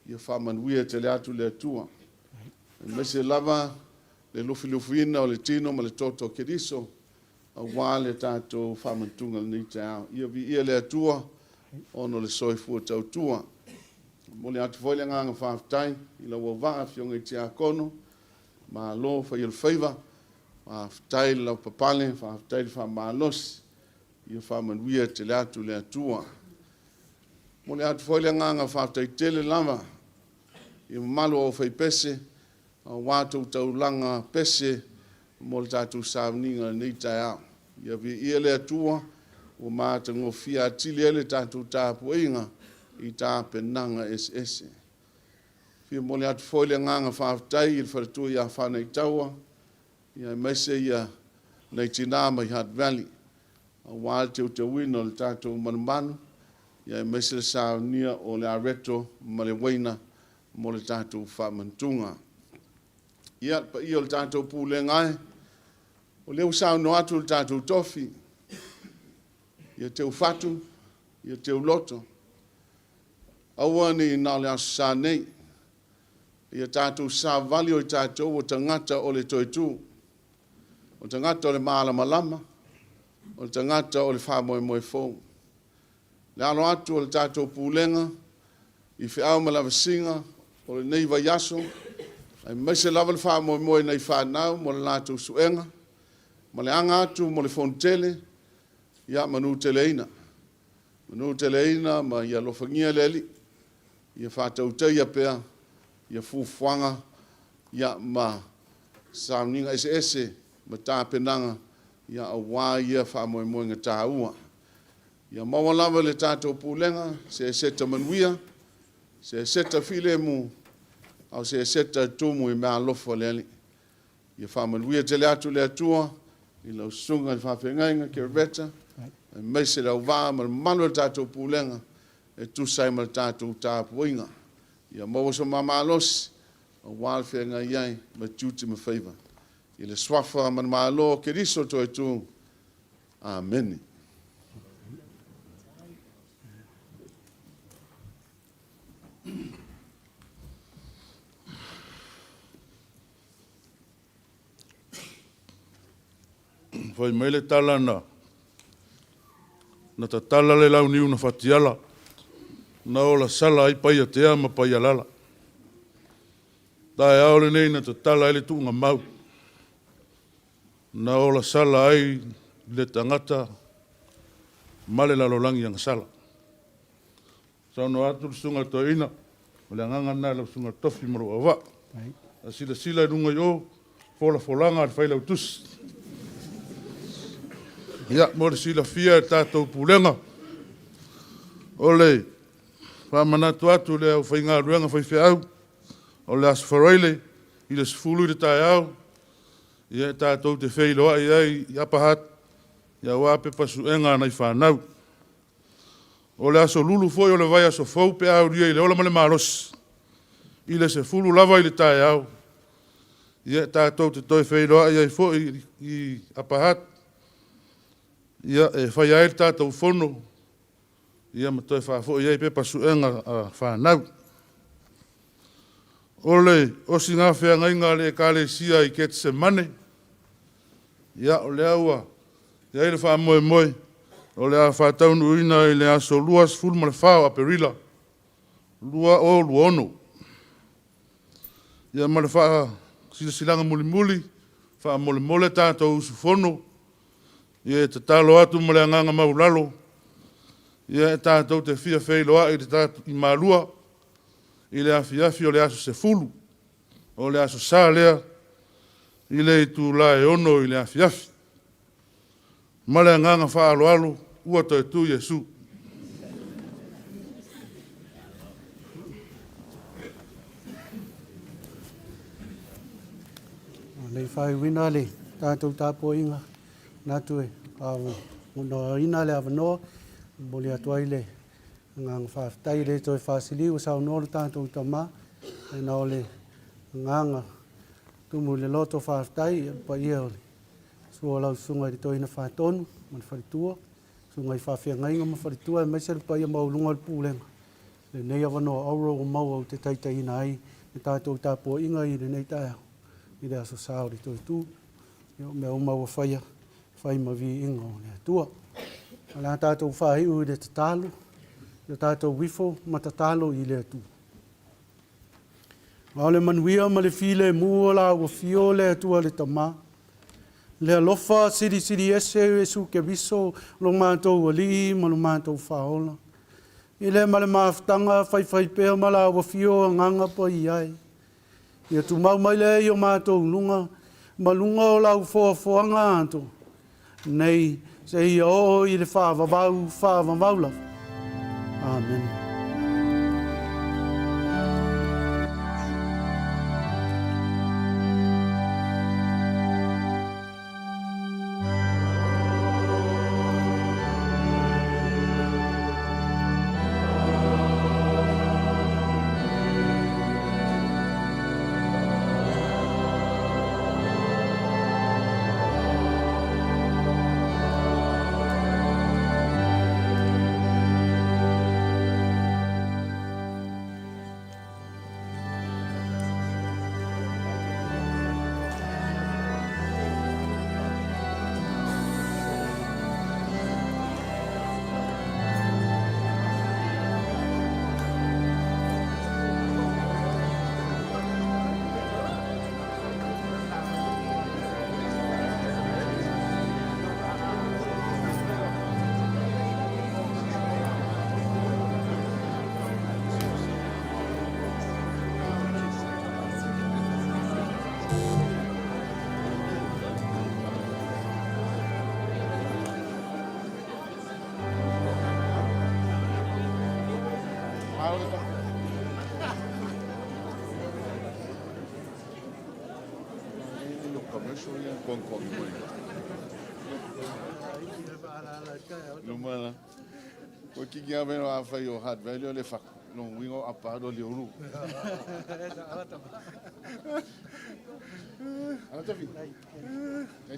ia faamanuia tele atu le Atua. Aemaise lava le lufilufiina o le tino ma le toto o Keriso aua le tatou faamanatuga i lenei taeao. Ia viia le Atua ona o le soifua tautua. E momoli atu foi le agaga faafetai i lau auvaa Afioga i Tiakono, malo fai o le faiva, faafetai le lavapapale, faafetai le faamalosi, ia faamanuia tele atu le Atua. E momoli atu foi le agaga faafetai tele lava i le mamalu o le aufaipese aua tou taulaga pese mo le tatou sauniga i lenei taeao. Ia viia le Atua ua matagofie atili ai le tatou tapuaiga i tapenaga eseese. E fia momoli atu foi le agaga faafetai i le faletua ia Fanaitaua, aemaise nai tina mai Hard Valley, aua le teuteuina o le tatou manumalu, aemaise le saunia o le areto ma le uaina mo le tatou faamanatuga. Ia, le paia o le tatou pulega e, o lea ua saunoa atu le tatou tofi, ia teufatu, ia teuloto, aua ne i na o le Aso Sa nei, ia tatou savavali o tatou o tagata o le toe tu, o tagata o le malamalama, o tagata o le faamoemoe fou. Le alo atu o le tatou Pulega i feau ma lavasiga o lenei vaiaso, aemaise lava le faamoemoe i nai fanau mo le latou suega ma le aga atu mo le Fonotele, ia manuteleina, manuteleina ma ia alofagia e le Alii ia faatautaia pea fuafuaga ma sauniga eseese ma tapenaga aua ia faamoemoega taua. Ia maua lava e le tatou Pulega se aseta manuia, se aseta filemu, a o se aseta e tumu i meaalofa a le Alii. Ia faamanuia tele atu le Atua i lau Susuga i le Faafeagaiga Kerebeta aemaise le auvaa ma le mamalu o le tatou Pulega e tusa ai ma le tatou tapuaiga. Ia maua so ma malosi aua le feagai ai ma tiute ma faiva. I le Suafa ma le Malo o Keriso o Toetū, Amene. Fai mai le tala na tatala le launiu na fatiala, na olasala ai Paiatea ma Paialala. Taeao lenei na tatala ai le tuugamau, na olasala ai le tagata ma le lalolagi agasala. Saunoa atu le susuga i le toeaina, o le agaga lena i lau susuga i le tofi ma lou auvaa. A silasila i luga i o, folafolaga a le Failautusi. Ia, mo le silafia e le tatou Pulega, o le faamanatu atu i le aufaigaluega faifeau, o le Aso Faraile i le 10:00 i le taeao, ia tatou te feiloai ai i Upper Hut aua pepa suega a nai fanau. O le Aso Lulu foi o le vaiaso fou pe a aulia i le ola ma le malosi, i le 10:00 lava i le taeao, ia tatou te toe feiloai ai foi i Upper Hut, ia, e faia ai le tatou fono ma toe faafoi ai pepa suega a fanau. O le osigafeagaiga a le Ekalesia i Ketisemane, ia, o lea ua i ai le faamoemoe o le a faataunuuina i le aso 24 o Aperila 2026. Ia ma le faasilasilaga mulimuli, faamolemole tatou usufono, ia e tatalo atu ma le agaga maualalo, ia e tatou te fia feiloai i Malua i le afiafi o le aso 10, o le aso Sa lea i le itula e 6:00 i le afiafi. Ma le agaga faaaloalo, ua toe tu Iesu. Nei faaiuina le tatou tapuaiga, manatu e avanoaina le avanoa, e momoli atu ai le agaga faafetai. E le toe faasili ua saunoa le tatou tama, ae na o le agaga tumu i le loto faafetai i le paia o le susu o lau Susuga i le Toeaina Faatonu ma le faletua, susuga i faafeagaiga ma faletua, aemaise le paia maualuga o le Pulega i lenei avanoa auro ua maua ou te taitaiina ai le tatou tapuaiga i lenei taeao i le Aso Sa o le Toetū. Ia, o mea uma ua faia, fai ma viiga o le Atua. O le a tatou faaiu i le tatalo, ia tatou ifo ma tatalo i le Atua. A o le manuia ma le filemu o la ua fio le Atua le Tama, le alofa silisili ese o Iesu Keriso lo matou Alii ma lo matou Faaola, i le ma le mafutaga faifaipea ma la ua fio Agaga Paia e, ia tumau mai lea i o matou luga ma luga o lau foafoaga atoa, nei seia oo i le faavavau faavavau lava. Amene. Lumana. Ko kiki a meno a whai o hard value le whaku. No wingo a paro le uru. Ala tafi.